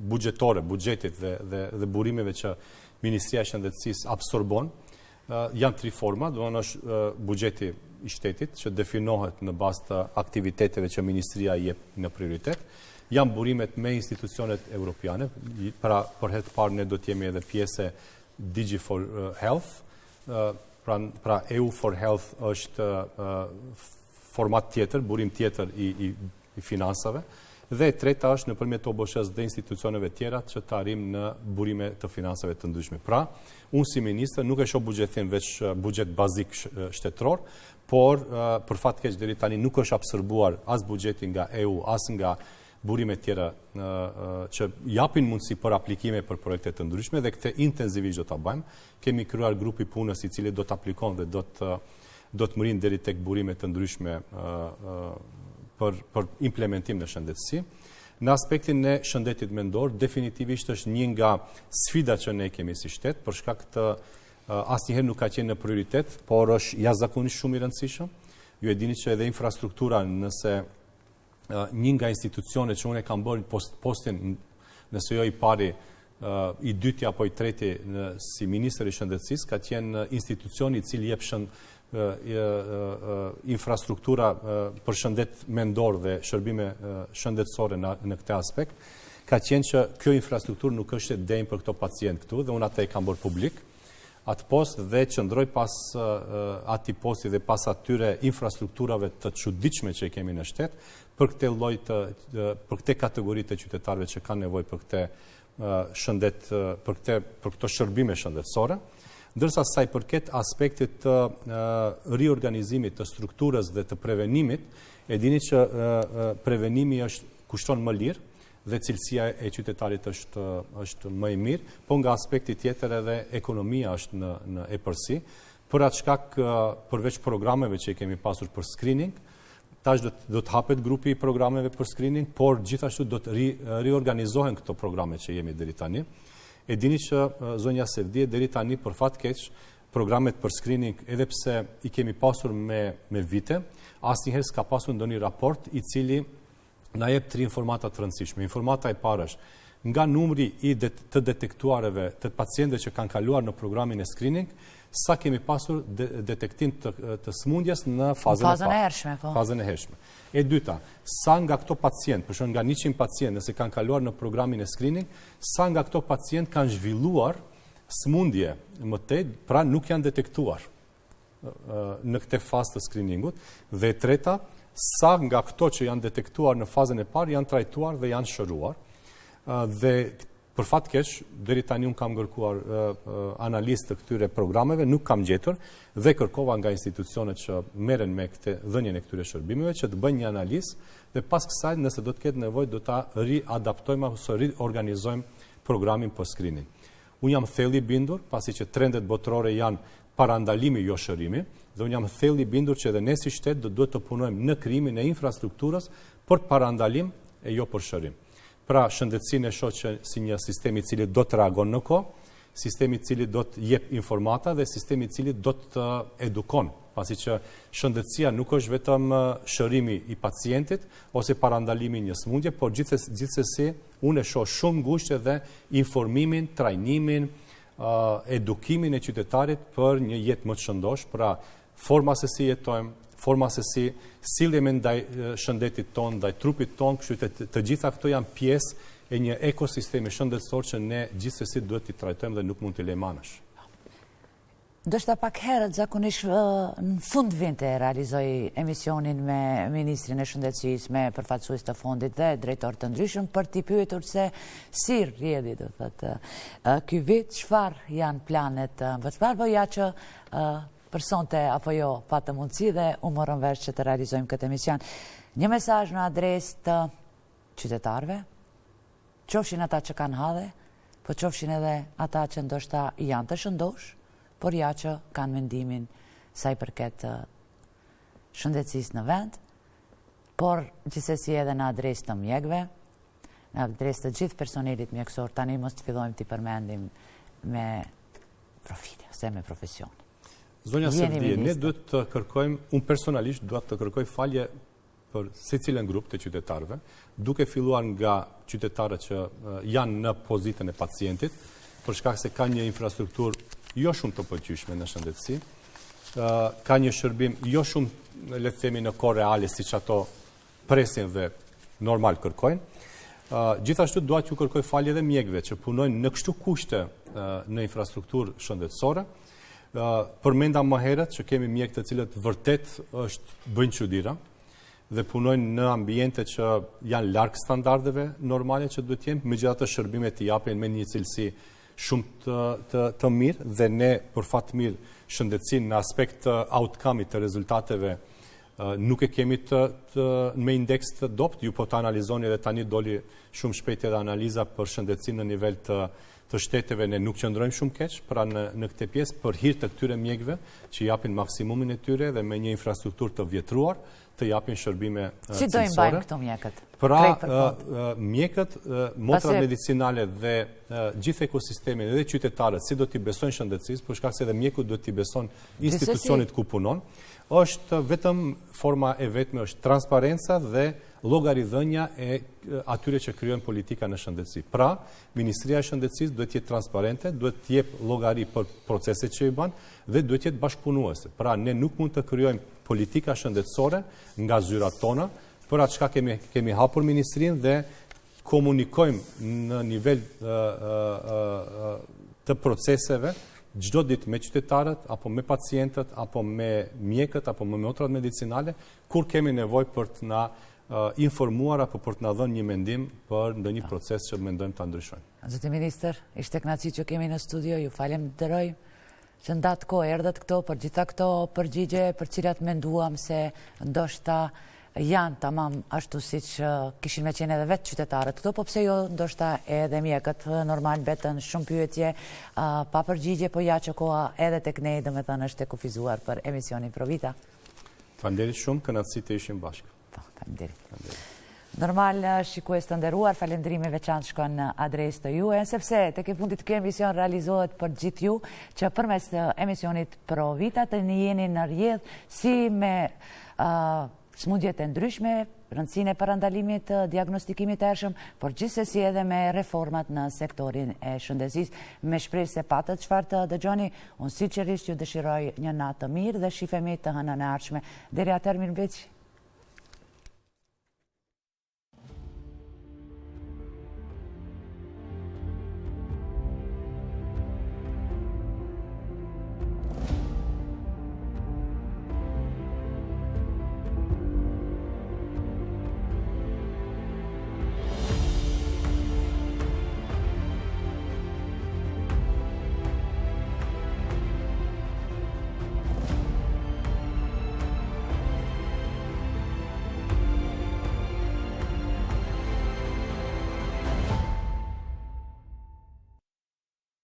buxhetore, buxhetit dhe, dhe, dhe burimeve që Ministria e Shëndetësisë absorbon, janë tri forma, domethënë është buxheti i shtetit që definohet në bazë të aktiviteteve që ministria jep në prioritet. Janë burimet me institucionet europiane, pra për herë të parë ne do të jemi edhe pjesë e DG for Health, pra, pra EU for Health është format tjetër, burim tjetër i, i, i financave, dhe e treta është nëpërmjet OBSH-së dhe institucioneve tjera që të arrijmë në burime të financave të ndryshme. Pra, unë si ministër nuk e shoh buxhetin veç buxhet bazik shtetëror, por për fat keq deri tani nuk është absorbuar as buxheti nga EU, as nga burime tjera që japin mundësi për aplikime për projekte të ndryshme dhe këtë intensivisht do ta bëjmë. Kemi krijuar grupi punës i cili do të aplikon dhe do të do të mërrijë deri tek burime të ndryshme për për implementim në shëndetësi. Në aspektin e shëndetit mendor, definitivisht është një nga sfidat që ne kemi si shtet, për shkak të asnjëherë nuk ka qenë në prioritet, por është jashtëzakonisht shumë i rëndësishëm. Ju e dini që edhe infrastruktura nëse një nga institucionet që unë e kam bërë post, postin, nëse jo i pari, i dyti apo i treti në, si ministër i shëndetësisë, ka qenë institucioni i cili jep shën, infrastruktura për shëndet mendor dhe shërbime shëndetësore në, në këtë aspekt, ka qenë që kjo infrastrukturë nuk është e denjë për këto pacientë këtu dhe unë atë e kam bërë publik atë post dhe qëndroj pas atij posti dhe pas atyre infrastrukturave të çuditshme që i kemi në shtet për këtë lloj të për këtë kategori të qytetarëve që kanë nevojë për këtë shëndet për këtë për këto shërbime shëndetësore. Ndërsa sa i përket aspektit të riorganizimit të strukturës dhe të prevenimit, e dini që prevenimi është kushton më lirë, dhe cilësia e qytetarit është është më e mirë, po nga aspekti tjetër edhe ekonomia është në në epërsi. Për atë shkak përveç programeve që i kemi pasur për screening, tash do të do të hapet grupi i programeve për screening, por gjithashtu do të ri, riorganizohen këto programe që jemi deri tani. E dini që zonja Sevdije deri tani për fat keq programet për screening edhe pse i kemi pasur me me vite, asnjëherë s'ka pasur ndonjë raport i cili na jep tri informata të rëndësishme. Informata e parë është nga numri i det, të detektuareve të pacientëve që kanë kaluar në programin e screening, sa kemi pasur de, detektim të, të sëmundjes në fazën,
fazën e hershme, po.
Fazën e hershme. E dyta, sa nga këto pacientë, për shembull nga 100 pacientë nëse kanë kaluar në programin e screening, sa nga këto pacientë kanë zhvilluar sëmundje më tej, pra nuk janë detektuar në këtë fazë të screeningut dhe e treta, sa nga këto që janë detektuar në fazën e parë janë trajtuar dhe janë shëruar. Dhe për fat keq, deri tani unë kam kërkuar analizë të këtyre programeve, nuk kam gjetur dhe kërkova nga institucionet që merren me këtë dhënien e këtyre shërbimeve që të bëjnë një analizë dhe pas kësaj nëse do të ketë nevojë do ta riadaptojmë ose riorganizojmë programin për screening. Unë jam thellë i bindur, pasi që trendet botërore janë parandalimi jo shërimi, dhe unë jam thellë i bindur që edhe ne si shtet do duhet të punojmë në krijimin e infrastrukturës për parandalim e jo për shërim. Pra, shëndetësinë e shoh që si një sistem i cili do të reagon në kohë, sistem i cili do të jep informata dhe sistem i cili do të edukon, pasi që shëndetësia nuk është vetëm shërimi i pacientit ose parandalimi i një sëmundje, por gjithsesi unë e shoh shumë ngushtë edhe informimin, trajnimin, edukimin e qytetarit për një jetë më të shëndoshë, pra forma se si jetojmë, forma se si sillemi ndaj shëndetit tonë, ndaj trupit tonë, kështu që të gjitha këto janë pjesë e një ekosistemi shëndetësor që ne gjithsesi duhet t'i trajtojmë dhe nuk mund t'i lëmë anash.
Ndoshta pak herët, zakonisht në fund vinte e realizoj emisionin me Ministrin e Shëndetësisë, me përfaqësues të fondit dhe drejtorë të ndryshëm për t'i pyetur se si rrjedhi, do thotë, ky vit, çfarë janë planet, për çfarë, po ja që për sonte apo jo patëm mundësi dhe u morëm vesh që të realizojmë këtë emision. Një mesazh në adresë të qytetarëve, qofshin ata që kanë halle, po qofshin edhe ata që ndoshta janë të shëndoshë, por ja që kanë mendimin sa i përket shëndetësisë në vend, por gjithsesi edhe në adresë të mjekëve, në adresë të gjithë personelit mjekësor, tani mos të fillojmë t'i përmendim me profile, ose me profesion.
Zonja Sevdije, ne duhet të kërkojmë, unë personalisht duhet të kërkoj falje për secilën grup të qytetarëve, duke filluar nga qytetarët që janë në pozitën e pacientit, për shkak se ka një infrastrukturë jo shumë të pëlqyeshme në shëndetësi, ka një shërbim jo shumë, le të themi, në kohë reale siç ato presin dhe normal kërkojnë. Gjithashtu dua t'ju kërkoj falje edhe mjekëve që punojnë në kështu kushte në infrastrukturë shëndetësore. Përmenda më herët që kemi mjekë të cilët vërtet është bëjnë çudira dhe punojnë në ambiente që janë larg standardeve normale që duhet të jenë, megjithatë shërbimet i japin me një cilësi shumë të, të, të mirë dhe ne për fat të mirë shëndetësinë në aspekt të outcome-it të rezultateve nuk e kemi të, të me indeks të dobët, ju po të analizoni edhe tani doli shumë shpejt edhe analiza për shëndetësinë në nivel të të shteteve ne nuk qëndrojmë shumë keq, pra në në këtë pjesë për hir të këtyre mjekëve që japin maksimumin e tyre dhe me një infrastrukturë të vjetruar, të japin shërbime
cilësore. Si do i mbajmë këto mjekët?
Pra, mjekët, motrat medicinale dhe gjithë ekosistemin dhe qytetarët, si do t'i besojnë shëndetësisë, për shkak se edhe mjeku duhet t'i beson institucionit ku punon, është vetëm forma e vetme është transparenca dhe llogaridhënia e atyre që krijojnë politika në shëndetësi. Pra, Ministria e Shëndetësisë duhet të jetë transparente, duhet të jep llogari për proceset që i bën dhe duhet të jetë bashkëpunuese. Pra, ne nuk mund të krijojmë politika shëndetësore nga zyrat tona, për atë çka kemi kemi hapur ministrinë dhe komunikojmë në nivel të proceseve çdo ditë me qytetarët apo me pacientët apo me mjekët apo me motrat medicinale kur kemi nevojë për të na informuar apo për të na dhënë një mendim për ndonjë proces që mendojmë ta
ndryshojmë. Zoti ministër, ishte kënaqësi që kemi në studio, ju falenderoj që ndatë kohë erdhët këtu për gjitha këto përgjigje për cilat menduam se ndoshta janë tamam ashtu siç kishin me qenë edhe vetë qytetarët këto, po pse jo ndoshta edhe mjekët, normal mbetën shumë pyetje pa përgjigje, po ja që koha edhe tek ne, domethënë është e kufizuar për emisionin Provita.
Faleminderit shumë, kënaqësi të ishim bashkë.
Po, faleminderit. Normal, shikues të nderuar, falënderimi i veçantë shkon në adresë të juaj, sepse tek e fundit ky emision realizohet për gjithë ju, që përmes emisionit Provita të jeni në rrjedhë si me sëmundjet e ndryshme, rëndësinë e parandalimit, diagnostikimit të hershëm, por gjithsesi edhe me reformat në sektorin e shëndetësisë. Me shpresë se patët çfarë të dëgjoni, unë sinqerisht ju dëshiroj një natë të mirë dhe shifemi të hënën e ardhshme. Deri atëherë mirëmbetshi.